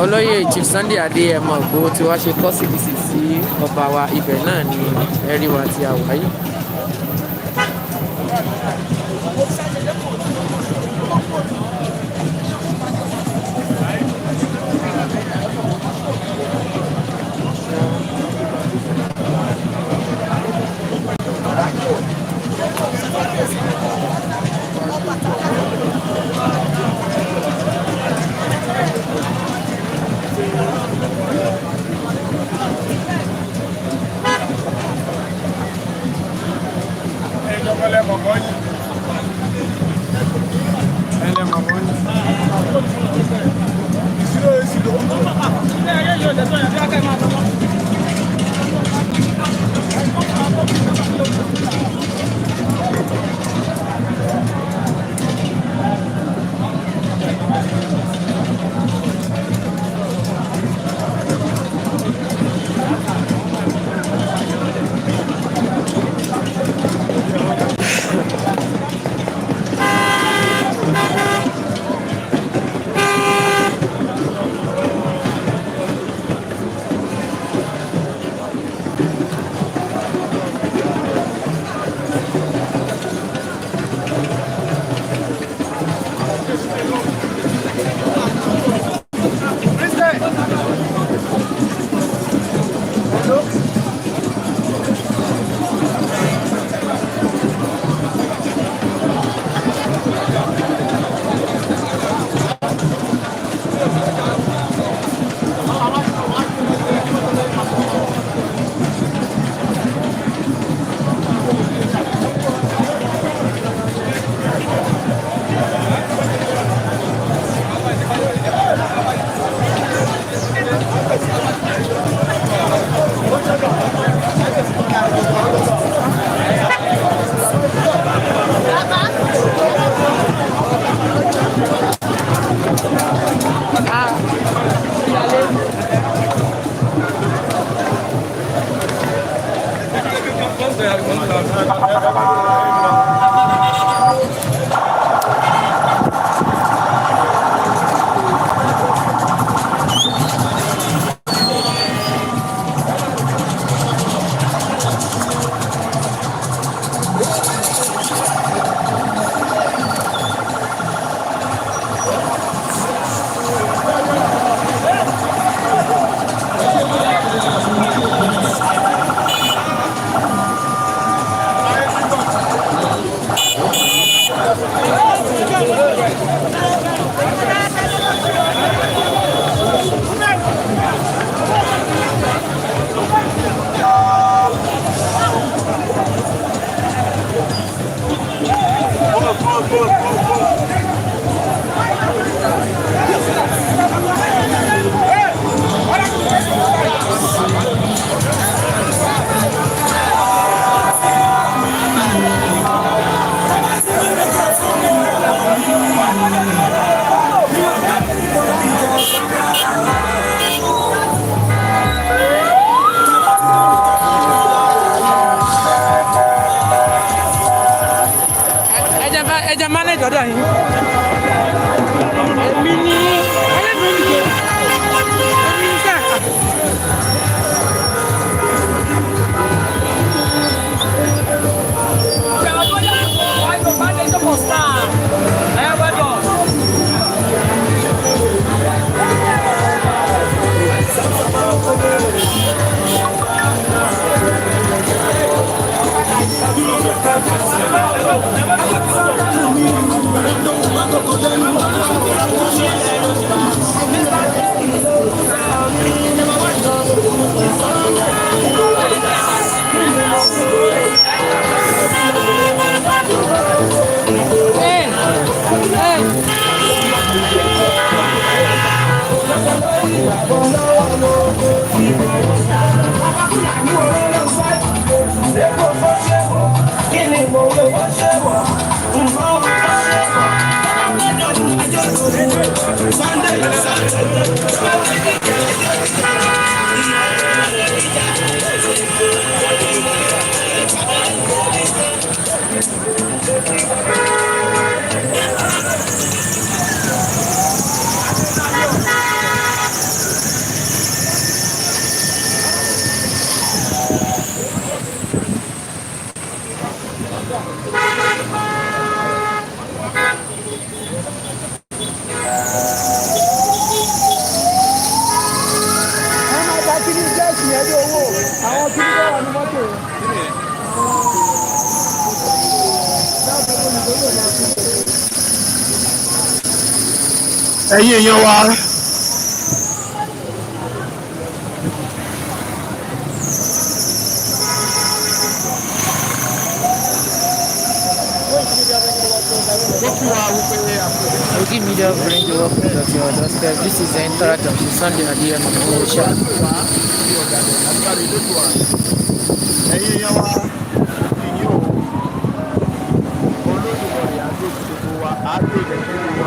olóyè Chief Sunday Adéyẹmọ Ìgbòho tí wàá ṣe kọ́sìbìsì sí ọba wa, ibẹ̀ náà ni ẹ̀rí wa ti àwáyé. Ẹ jẹ́ manage ọ̀dọ̀ yín. Èmi ní ẹlẹ́gbẹ̀ẹ́ mi jẹ́ èmi ní sáà. Hey, hey. Ẹ máa ta kíní jẹ́ẹ̀sì yẹn ní owó àwọn kíní tó wà ní mọ́tò yẹn. Ẹ̀yin èèyàn wa, Koiki Media bring the world closer to your doorstep. This is the entourage of Sunday Adeyemo Igboho. Ẹ̀yin èèyàn wa, ìyín o. Olódùmarè àdó gbogbo wa, àdó ilẹ̀ gbogbo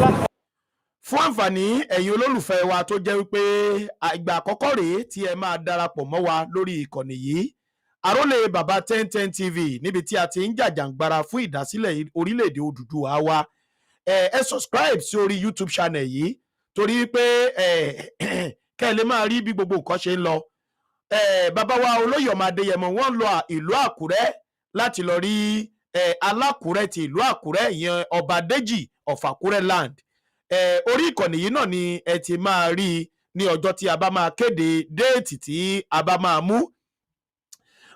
wa. Fún àǹfààní ẹ̀yin olólùfẹ́ wa tó jẹ́ wípé ìgbà àkọ́kọ́ rèé tí ẹ máa darapọ̀ mọ́ wa lórí ìkànnì yìí, Àrólé Bàbá 1010 TV, níbi tí a ti ń jàjàǹgbara fún ìdásílẹ̀ orílẹ̀-èdè Odùduwà wa, ẹ subscribe sí orí YouTube channel yìí, torí pé kẹ́ ẹ lè máa rí bí gbogbo nǹkan ṣe ń lọ. Bàbá wa olóyè ọmọ Adéyẹmọ, wọ́n lọ ìlú Àkúrẹ́ láti lọ rí Alákùrẹ́ ti ìlú Àkúrẹ́, ìyẹn Ọba Déjì of Àkúrẹ́ land. Orí ìkànnì yìí náà ni ẹ ti máa rí i ní ọjọ́ tí a bá máa kéde date tí a bá máa mú.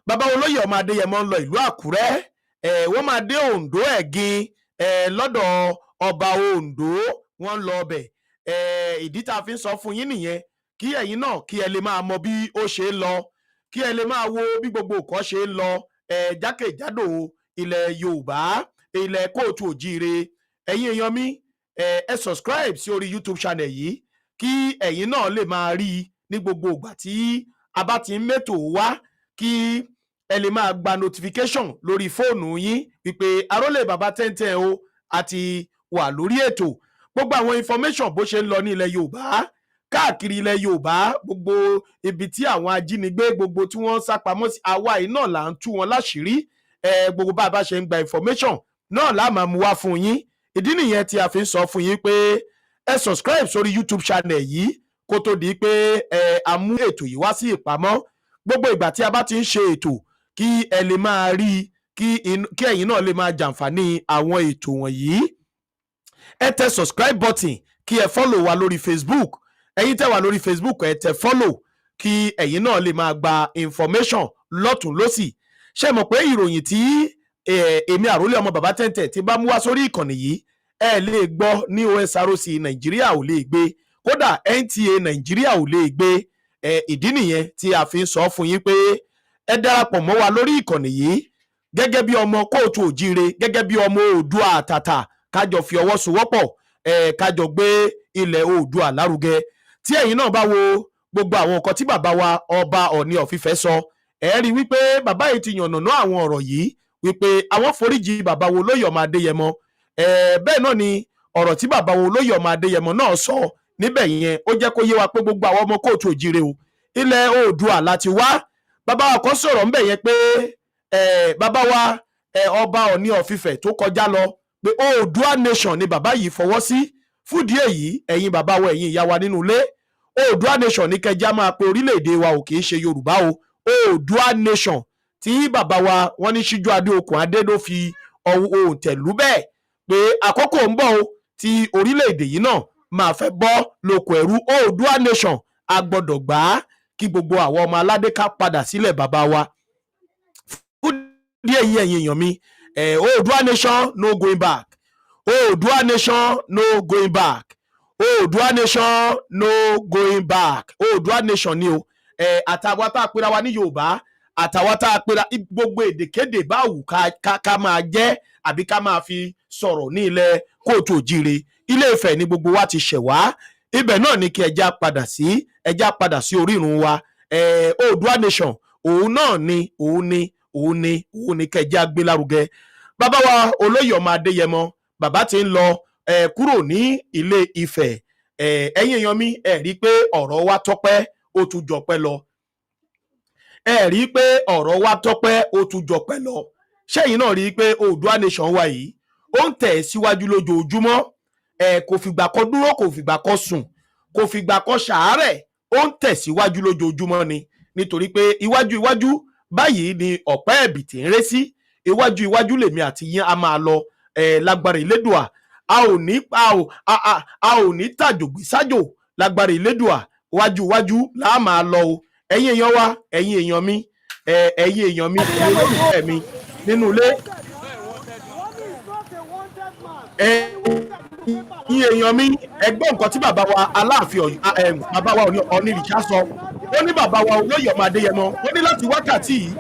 Bàbá olóyè ọmọ Adéyẹmọ ń lọ ìlú Àkúrẹ́. Wọ́n máa dé Oǹdó Ẹ̀gìn lọ́dọ̀ ọba Oǹdó, wọ́n ń lọ ọbẹ̀. Ìdí tá a fi ń sọ fún yín nìyẹn, kí ẹ̀yin náà kí ẹ lè máa mọ bí ó ṣe ń lọ, kí ẹ lè máa wo bí gbogbo nǹkan ṣe ń lọ jákèjádò ilẹ̀ Yorùbá, ilẹ̀ kóòtù òjíire. Ẹ̀yin èèyàn mi, ẹ subscribe sí orí YouTube channel yìí, kí ẹ̀yin náà lè máa rí i ní gbogbo ìgbà tí a bá ti ń mẹ́tò wá, kí ẹ lè máa gba notification lórí fóònù yín wípé Arólè Bàbá 1010 o àti wà lórí ètò. Gbogbo àwọn information bó ṣe ń lọ ní ilẹ̀ Yorùbá, káàkiri ilẹ̀ Yorùbá, gbogbo ibi tí àwọn ajínigbé gbogbo tí wọ́n sá pamọ́ sí, àwa yìí náà là ń tú wọn láṣìírí. Gbogbo bá a bá ṣe ń gba information náà la máa mú wá fún yín. Ìdí nìyẹn tí a fi ń sọ fún yín pé ẹ subscribe sórí YouTube channel yìí, kó tó di pé a mú ètò yìí wá sí ìpamọ́. Gbogbo ìgbà tí a bá ti ń ṣe ètò, kí ẹ lè máa rí i, kí ẹ̀yin náà lè máa jàǹfààní àwọn ètò wọ̀nyí. Ẹ tẹ subscribe button, kí ẹ follow wa lórí Facebook. Ẹ̀yin tẹ́ wà lórí Facebook, ẹ tẹ follow, kí ẹ̀yin náà lè máa gba information lọ́tùn lọ́sì. Ṣé mọ̀ pé ìròyìn tí èmi Àròlé ọmọ Bàbá 1010 tí bá mú wá sórí ìkànnì yìí, ẹ lè gbọ́ ní OSRC Nàìjíríà ò lè gbé, kódà NTA Nàìjíríà ò lè gbé. Ìdí nìyẹn tí a fi ń sọ fún yín pé ẹ darapọ̀ mọ́ wa lórí ìkànnì yìí gẹ́gẹ́ bí ọmọ kóòtù òjíire, gẹ́gẹ́ bí ọmọ Oòduà àtàtà, kájọ fi ọwọ́ sowọ́pọ̀, kájọ gbé ilẹ̀ Oòduà lárugẹ. Tí ẹ̀yin náà bá wo gbogbo àwọn nǹkan tí bàbá wa ọba Ọ̀ọ̀ni of Ifẹ̀ sọ, ẹ rí wípé bàbá yìí ti yànnàná àwọn ọ̀rọ̀ yìí wípé àwọn foríjì bàbá wo olóyè ọmọ Adéyẹmọ. Bẹ́ẹ̀ náà ni ọ̀rọ̀ tí bàbá wo olóyè ọmọ Adéyẹmọ náà sọ níbẹ̀ yẹn, ó jẹ́ kó yé wa pé gbogbo àwọn ọmọ kóòtù òjíire o, ilẹ̀ Oòduà láti wá. Bàbá wa kan sọ̀rọ̀ ńbẹ̀ yẹn pé bàbá wa ọba Ọ̀ọ̀ni of Ifẹ̀ tó kọjá lọ, pé Oòduà nation ni bàbá yìí fọwọ́ sí. Fúdìí èyí, ẹ̀yin bàbá wa, ẹ̀yin ìyá wa nínú ilé, Oòduà nation ní kẹjá máa pe orílẹ̀-èdè wa ò, kì í ṣe Yorùbá o. Oòduà nation tí bàbá wa wọ́n ní Síjú Adé Okùn Adé ló fi ohùn tẹ̀lú bẹ́ẹ̀ pé àkókò ń bọ̀ o tí orílẹ̀-èdè yìí náà máa fẹ́ bọ́ lóko ẹ̀rú. Oòduà nation a gbọ́dọ̀ gbà á, kí gbogbo àwọn ọmọ aládé ká padà sílẹ̀ bàbá wa. Fún díẹ̀ yìí, ẹ̀yin èèyàn mi, Oòduà nation, no going back. Oòduà nation, no going back. Oòduà nation, no going back. Oòduà nation ni o. Àtàwọn tá a pera wa ní Yorùbá, àtàwọn tá a pera gbogbo èdèkéde bá wù ká máa jẹ́ àbí ká máa fi sọ̀rọ̀ ní ilẹ̀ kóòtù òjíire, Ilé Ifẹ̀ ni gbogbo wa ti ṣẹ̀ wá. Ibẹ̀ náà ni kí ẹja padà sí, ẹja padà sí orírun wa. Oòduà nation, òun náà ni, òun ni, òun ni, òun ni kẹjá gbé lárugẹ. Bàbá wa olóyè ọmọ Adéyẹmọ, bàbá ti ń lọ kúrò ní Ilé Ifẹ̀. Ẹ̀yin èèyàn mi, ẹ rí i pé ọ̀rọ̀ wa tọ́pẹ́, ó tún jọpẹ́ lọ. Ẹ rí i pé ọ̀rọ̀ wa tọ́pẹ́, ó tún jọpẹ́ lọ. Ṣẹ́yìn náà rí i pé Oòduà nation wa yìí, ó ń tẹ̀ síwájú lójoojúmọ́? Kò fìgbà kan dúró, kò fìgbà kan sùn, kò fìgbà kan ṣàárẹ̀, ó ń tẹ̀síwájú lójoojúmọ́ ni, nítorí pé iwájú iwájú báyìí ni ọ̀pẹ́ ẹ̀bìtì ń ré sí. Iwájú iwájú lèmi àti yín a máa lọ lágbára Ìlédùà. A ò ní tàjògbé sájò lágbára Ìlédùà. Wájú iwájú là á máa lọ o. Ẹ̀yin èèyàn wa, ẹ̀yin èèyàn mi, ẹ̀yin èèyàn mi, ẹ̀yin olólùfẹ́ mi nínú ilé. Èèyàn mi, ẹ gbọ́ nǹkan tí bàbá wa Aláàfin Ọ̀yọ́, bàbá wa Ọ̀nìrìṣà sọ. Ó ní bàbá wa olóyè ọmọ Adéyẹmọ, ó ní láti wákàtí yìí,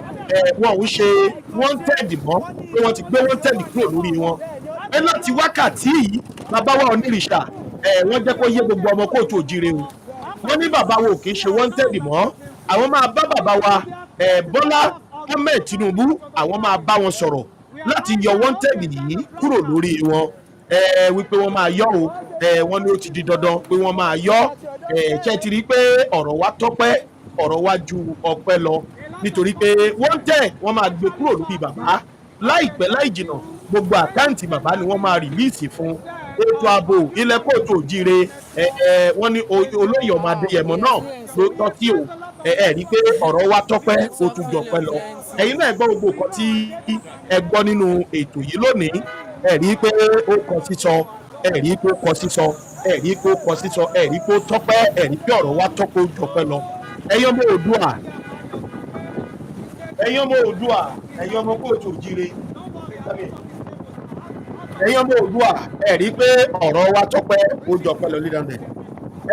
wọn ò ń ṣe wanted mọ́, pé wọ́n ti gbé wanted kúrò lórí wọn. Ẹ láti wákàtí yìí, bàbá wa Ọ̀nìrìṣà, wọ́n jẹ́ kó yé gbogbo ọmọ kóòtù òjire o. Wọ́n ní bàbá wa ò kì í ṣe wanted mọ́. Àwọn máa bá bàbá wa Bọ́lá Ahmed Tinubu, àwọn máa bá wọn sọ̀rọ̀ láti yọ wanted yìí kúrò lórí wọn, wípé wọ́n máa yọ o. Wọ́n ní ó ti di dandan pé wọ́n máa yọ. Ṣe ti rí i pé ọ̀rọ̀ wa tọ́pẹ́, ọ̀rọ̀ wa ju ọpẹ́ lọ, nítorí pé wanted, wọ́n máa gbé kúrò lórí bàbá láìpẹ́ láì jìnà. Gbogbo account bàbá ni wọ́n máa release fún ètò ààbò ilẹ̀ kóòtù òjire. ẹ ẹ wọ́n ní olóyè ọmọ Adéyẹmọ náà ló tọ́ sí o. Ẹ rí i pé ọ̀rọ̀ wa tọ́pẹ́, ó tún jọpẹ́ lọ. Ẹ̀yin náà gbọ́ gbogbo nǹkan tí ẹ gbọ́ nínú ètò yìí lónìí. Ẹ rí i pé ó kọ sísọ, ẹ rí i pé ó kọ sísọ, ẹ rí i pé ó kọ sísọ, ẹ rí i pé ó tọ́pẹ́, ẹ rí i pé ọ̀rọ̀ wa tọ́pẹ́, ó jọpẹ́ lọ. Ẹ̀yin ọmọ Oòduà, ẹ̀yin ọmọ Oòduà, ẹ̀yin ọmọ kóòtù òjire, ẹ̀yin ọmọ Oòduà, ẹ rí i pé ọ̀rọ̀ wa tọ́pẹ́, ó jọpẹ́ lọ lílọ nẹ̀.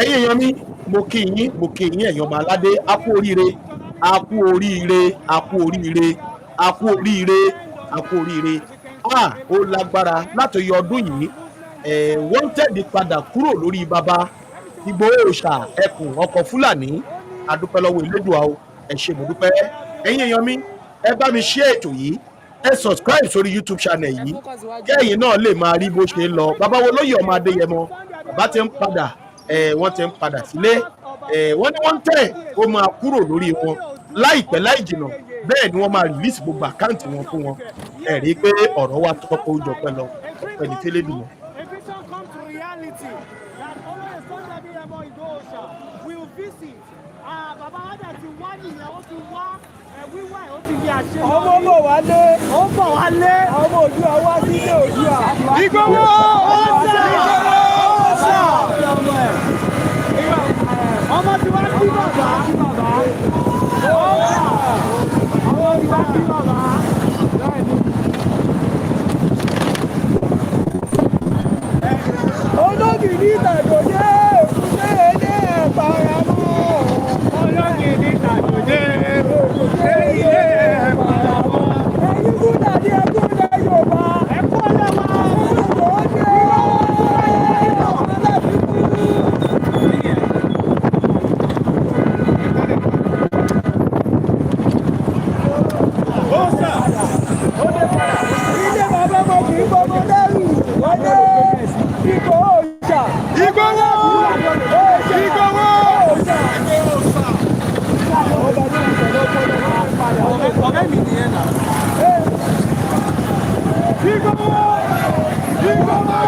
Ẹ̀yin èèyàn mi, mo kí yín, mo kí yín. Ẹ̀yin ọmọ aládé, a kú oríire, a kú oríire, a kú oríire, a kú oríire, a kú oríire. A ó lágbára láti yọ ọdún yìí. Wanted padà kúrò lórí baba Ìgbòho Òòṣà ẹkùn ọkọ̀ Fúlàní. Adúpẹ́ lọ́wọ́ Elédùà o. Ẹ ṣé, mo dúpẹ́. Ẹ̀yin èèyàn mi, ẹ bá mi share ètò yìí, ẹ subscribe sórí YouTube channel yìí, kẹ́yìn náà lè máa rí bó ṣe ń lọ. Bàbá wo lóye ọmọ Adéyẹmọ, bàbá ti ń padà, wọ́n ti ń padà sílé. Wọ́n ní wọ́n ń tẹ̀ ó máa kúrò lórí wọn láìpẹ́ láì jìnà. Bẹ́ẹ̀ ni wọ́n máa release gbogbo account wọn fún wọn. Ẹ rí i pé ọ̀rọ̀ wa tọ́pọ̀, ó jọpẹ́ lọ. Ọpẹ́ ní fẹ́lẹ́dùnmọ́. A vision come to reality that Olóyè Sunday Adéyẹmọ Ìgbòho Òòṣà will visit. Bàbá wa dẹ̀ ti wá nìyẹn, ó ti wá wíwá ẹ̀, ó ti di àṣeyọrí. Ọmọ bọ̀ wálé. Ó bọ̀ wálé. Ọmọ Oòduà wá sílé Oòduà. Ìgbòho Òòṣà! Òòṣà! Ọmọ ti wá kí bàbá. Òòṣà! Ọmọ ti wá kí bàbá. Ológìní tàgòdé, èkúté ilé ẹ̀ paramọ́. Ológìní tàgòdé, èkúté ilé ẹ̀ paramọ́. Ẹ̀yin Fúlàní, ẹkú ilẹ̀ Yorùbá. Ẹ̀kú ọlọ́wà. Olùkọ́ dé. Ilé bàbá mo kì í bọmọ lẹ́rù. Wọlé Ìgbòho Òòṣà. Ìgbòho! Ìgbòho! Òòṣà. Ọ̀rẹ́ mi nìyẹn náà. Ìgbòho! Ìgbòho!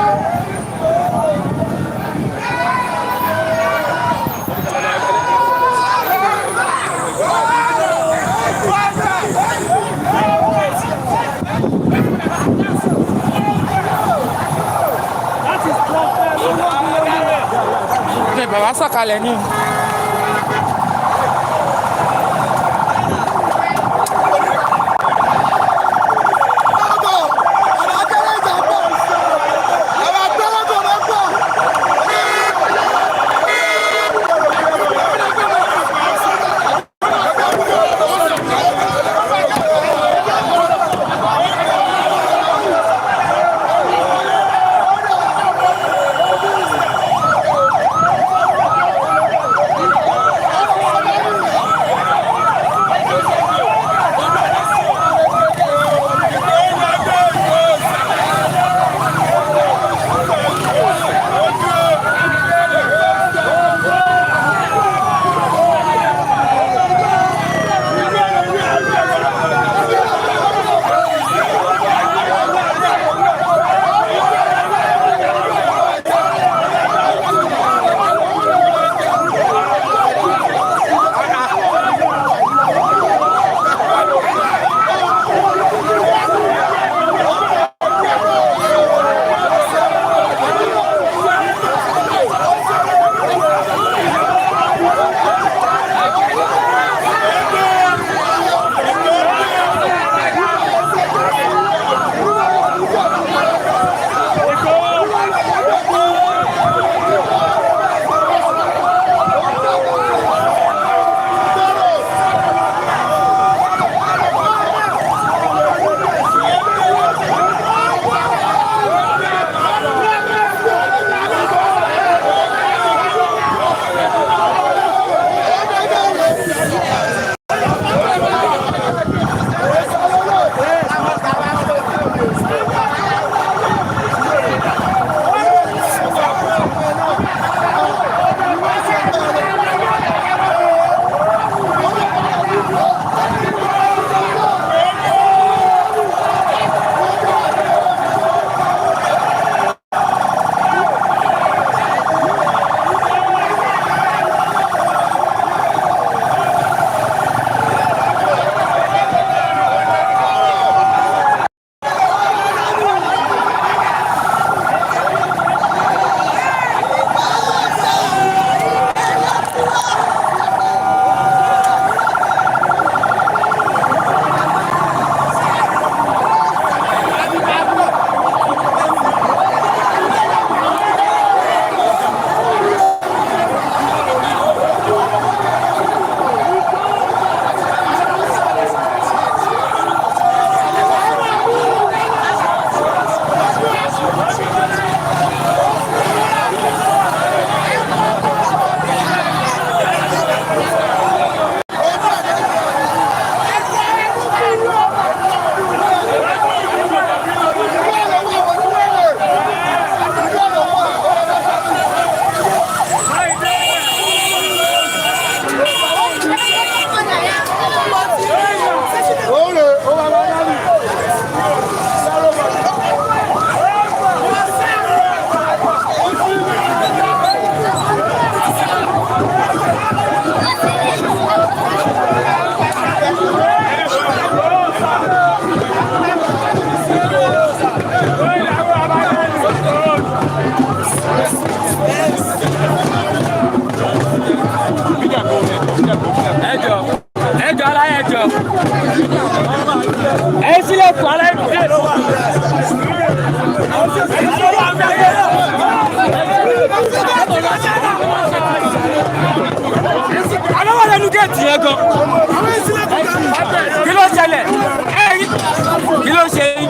Ní bàbá sọ̀kalẹ̀ ní. Aláwọ̀ lẹ́nu géètì yẹn gan. Kí ló ṣẹlẹ̀? Kí ló ṣe yín?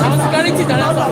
Àwọn security dáná sọ.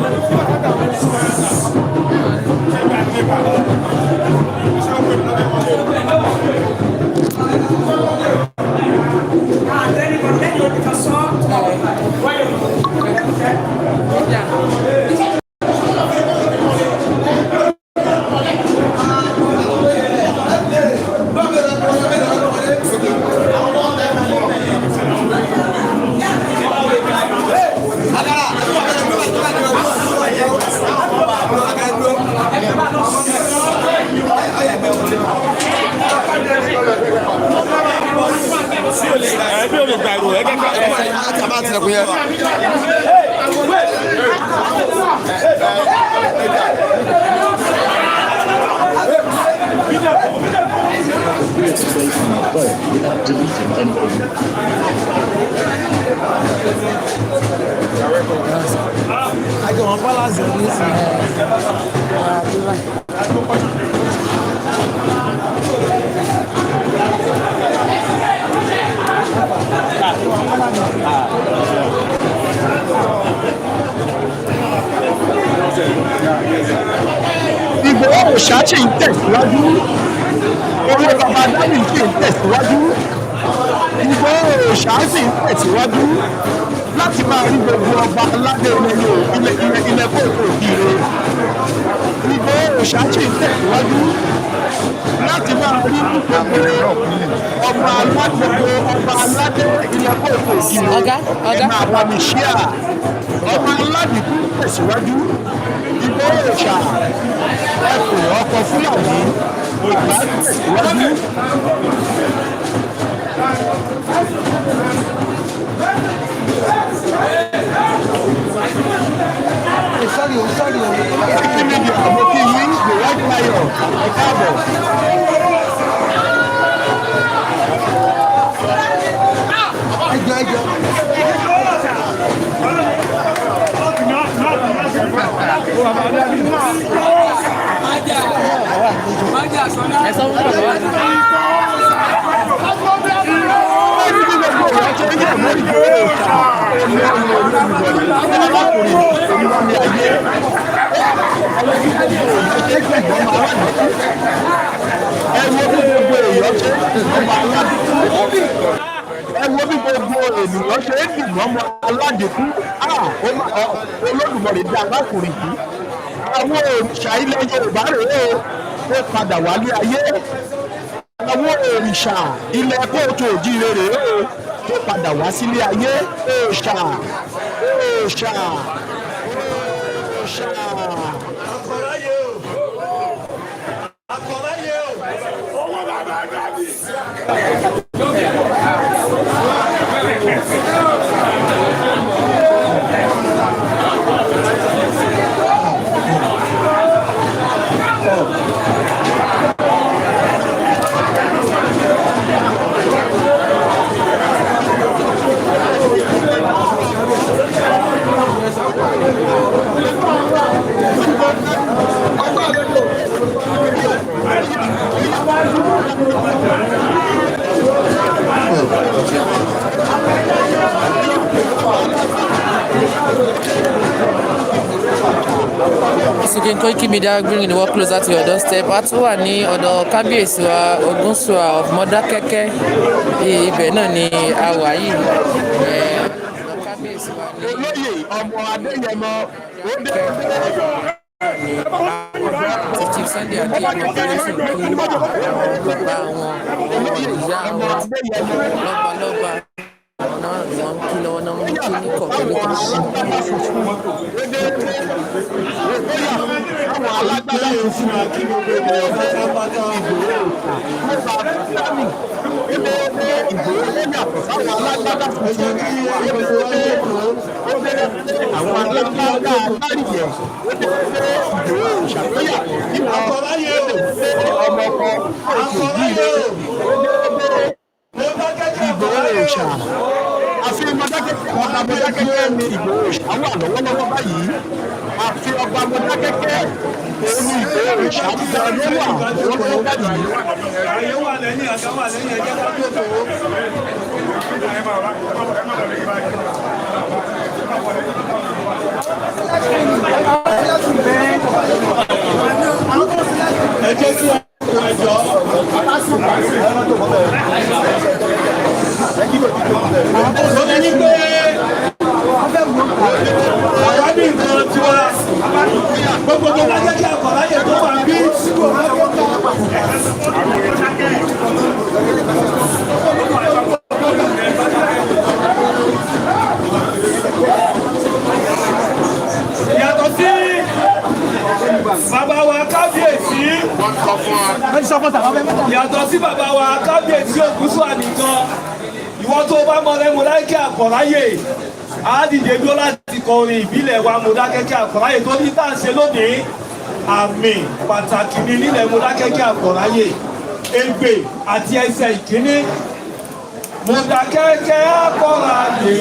Play from my phone without deleting anything. Ìgbòho Òòṣà ṣì ń tẹ̀síwájú, owó baba dání ṣì ń tẹ̀síwájú. Ìgbòho Òòṣà ṣì ń tẹ̀síwájú láti máa rí gbogbo ọba aládé ilẹ̀ ilẹ̀ ilẹ̀ ilẹ̀ kóòtù òkìire. Ìgbòho Òòṣà ṣì ń tẹ̀síwájú láti máa rí gbogbo ọba aládé, ọba aládé ilẹ̀ kóòtù òkìire. Ẹ máa bá mi ṣíà. Ọba aládé tún tẹ̀síwájú. Ìgbòho Òòṣà, ẹkùn ọkọ̀ Fúlàní, bàbá tẹ̀síwájú. Koiki Media, mo kí yín, the white lion, ẹ káàbọ̀. Ẹ sọ fún bàbá. Ẹ wo bí gbogbo èèyàn ṣe ń dìbò ọmọ aládùúgbò. Ẹ wo bí gbogbo ènìyàn ṣe ń dìbò ọmọ aládùúgbò. Olódùmarè dá arákùnrin yìí. Àwọn òrìṣà ilẹ̀ Yorùbá rèé o, ó padà wálé ayé. Àwọn òrìṣà ilẹ̀ kóòtù òjíire rèé o, tó padà wá sílé ayé. Òòṣà, òòṣà, òòṣà. Once again, Koiki Media bringing the work closer to your doorstep. A tún wà ní ọ̀dọ̀ kábíyèsí wa Ògúnṣùà of Mọdákẹ́kẹ́. Ibẹ̀ náà ni a wà yìí. Ọ̀dọ̀ kábíyèsí wa ní Olóyè ọmọ Adéyẹmọ ó dé. Ti Chief Sunday Adéyẹmọ Ìgbòho sì ń kí àwọn bàbá wọn, àwọn ìyá wọn, lọ́balọ́ba. Àwọn náà ni wọ́n ń kí lọ́wọ́ náà, ń kí ní kọ̀ọ̀kan ní kọ̀ọ̀kan. Àwọn alágbádá funfun pátápátá, Ìgbòho yàtọ̀ sáwọn alágbádá funfun, àwọn alágbádá alárìyẹ. Ìgbòho ṣàlóyàtọ̀ nípa ọmọ ọkọ Akọ̀láyé o. Ìgbòho òòṣà. Àfi Mọdákẹ́kẹ́, ọba Mọdákẹ́kẹ́ ni Ìgbòho òòṣà wà lọ́wọ́lọ́wọ́ báyìí. Àfi ọba Mọdákẹ́kẹ́ òun ni Ìgbòho òòṣà ń bẹ ló wà lọ́wọ́lọ́wọ́ báyìí. Àyè wà lẹ́yìn, àga wà lẹ́yìn, ẹ jẹ́ ká jókòó. Ẹ jẹ́ kí ẹ jọ. Ó ní pé àwa ní nǹkan tiwa. Gbogbo tó bá jẹ́ kí akọ̀láyè tó wà bí. Yàtọ̀ sí bàbá wa kábíyèsí. Yàtọ̀ sí bàbá wa kábíyèsí Ògúnṣùà nìkan. Ìwọ tó bá mọ lẹ́mu láìkí àkọ̀láyè. Á dìde dúró láti kọ orin ìbílẹ̀ wa Mọdákẹ́kẹ́ àkọ̀láyè tó ní tá à ń ṣe lónìí. Àmì pàtàkì ni nílẹ̀ Mọdákẹ́kẹ́ àkọ̀láyè. Egbè àti ẹsẹ̀ ìkíní. Mọdákẹ́kẹ́ àkọ̀láyè.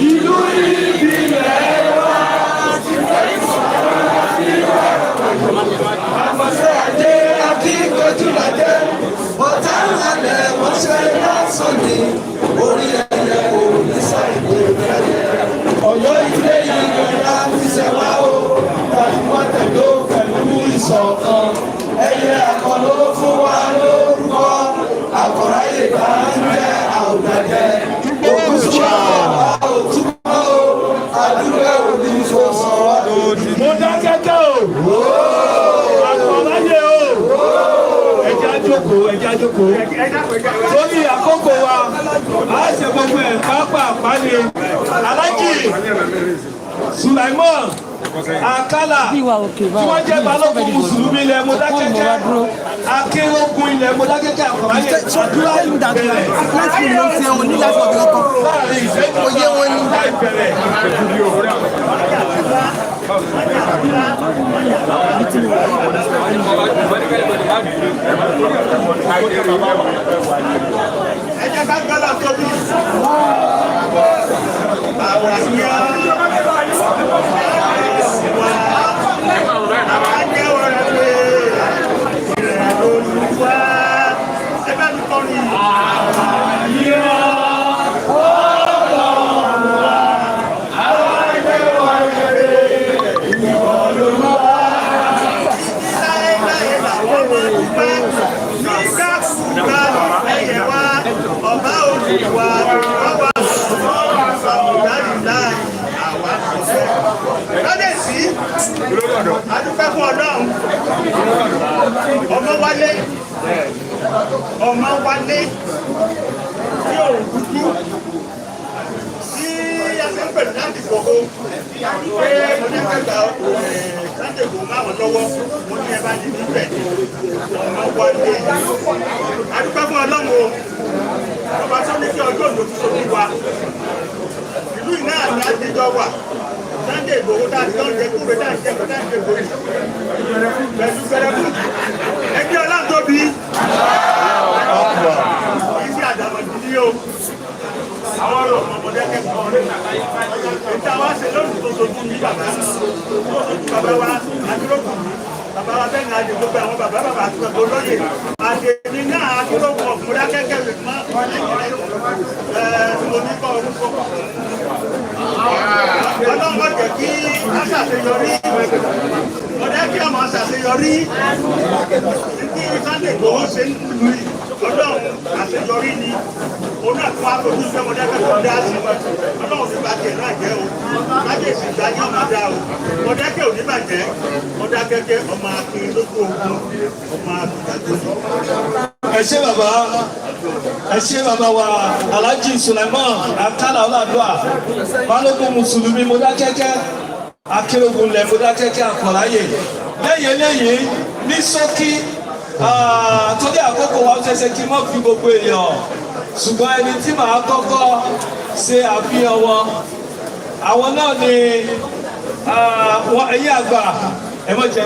Ìlú ìbílẹ̀ wa. Àfọ̀ṣẹ́ àdé akíkanjú làdé, ọ̀tá ńlá wọ́n ṣe lásán ní orí ẹ̀yẹ kò ní sàìdè fẹ́lẹ̀. Ọ̀yọ́ ilé ìgbọ̀nà fi ṣẹ̀wá o, tàbí wọ́n tẹ̀dó pẹ̀lú ìṣọ̀kan. Ẹyẹ akọ ló fún wa lórúkọ, àkọ́ráyè bá ń jẹ́ àwùjáde. Ògúnṣùà wà òtúmọ̀ o, àdúgbò òbí fò sọ wá lòdì. Mọdákẹ́kẹ́ o. Àkọ̀láyé o. Ẹ jẹ́ á jókòó, ẹ jẹ́ á jókòó. Torí àkókò wa, a ṣe gbogbo ẹ̀ pápá ni. Alájì Sulaimon Akala tí wọ́n jẹ́ balógun Mùsùlùmí ilẹ̀ Mọdákẹ́kẹ́. Akérògùn ilẹ̀ Mọdákẹ́kẹ́ àkọ̀láyé. Àdúrà bẹ̀rẹ̀. Láàrin ìṣẹ́jú kan láì bẹ̀rẹ̀. Ẹ jẹ́ ká gbọ́dọ̀ tóbi. Àwọn àyà wa àjẹwò rẹ̀ pé ìrẹ̀ olúwa ẹ bá mi kọrin. Àyà ọlọ́run wa àwọn àjẹwò rẹ̀ pé ìrẹ̀ olúwa. Láéláé làwọn máa dúpẹ́ nígbàkúgbà ẹ̀yẹ wa ọba olùwà ọba ọ̀dáyìnláì àwa kò fẹ́. Kábíyèsí, adúpẹ́ fún Ọlọ́run, ọmọ wálé, ọmọ wálé tí òun dúdú tí a ṣe ń pẹ̀lú láti gbogbo pé mo ní kẹta láti èkó máwọn lọ́wọ́, mo ní ẹ bá ní níbẹ̀ ọmọ wálé. Adúpẹ́ fún Ọlọ́run o, ọba tó ní kí ọjọ́ òjò tuntun sojú wa. Ìlú iná àti àjẹjọ wà. Sunday Igboho tá a ti lọ́ọ́ jẹ kúrò tá a ti jẹ kúrò tá a ti jẹ kúrò pẹ̀lú pẹ̀lú ẹgbẹ́ ọlọ́ntóbi iṣẹ́ àdàmọ̀dì ní o. Àwọn ọ̀rọ̀ ọmọdé kẹ́kọ̀ọ́ ètò àwọn àṣẹ lónìí tó sojú ní bàbá tó sojú bàbá wa adúrókùn bàbá wa bẹ́ẹ̀ ni àjẹ gbogbo àwọn bàbá bàbá àti bàbá olóyè àjèjì náà adúrókùn ọ̀fúnra kẹ́kẹ́ rẹ̀ mọ́ ẹ̀ tí mo ní kọ́ orúkọ. Ọlọ́run jẹ́ kí a ṣàṣeyọrí, ọ̀dẹ́ kí ọmọ ṣàṣeyọrí ní Sunday Igboho ṣe ń lù í. Ọlọ́run àṣeyọrí ni òun náà tún wá fojú fẹ́ wọn dákẹ́ dá sí. Ọlọ́run ní bàjẹ́ náà jẹ́ o, májèsì ìgbà ní ọmọ dá o, Mọdákẹ́ ò ní bàjẹ́. Mọdákẹ́kẹ́ ọmọ akin lójú ogun, ọmọ akin. Ẹ ṣé bàbá, ẹ ṣé bàbá wa Alhaji Sulaiman Akala Ọládùá, Balógun Mùsùlùmí Mọdákẹ́kẹ́, Akérògùn lẹ̀ Mọdákẹ́kẹ́ Àkọ̀láyè. Lẹ́yìn eléyìí, ní ṣókí, torí àkókò wa, ó ṣeéṣe kí n mọ̀ fi gbogbo èèyàn, ṣùgbọ́n ẹni tí màá kọ́kọ́ ṣe àfihàn wọn, àwọn náà ni wọn, ẹ̀yin àgbà, ẹ mọ̀ jẹ́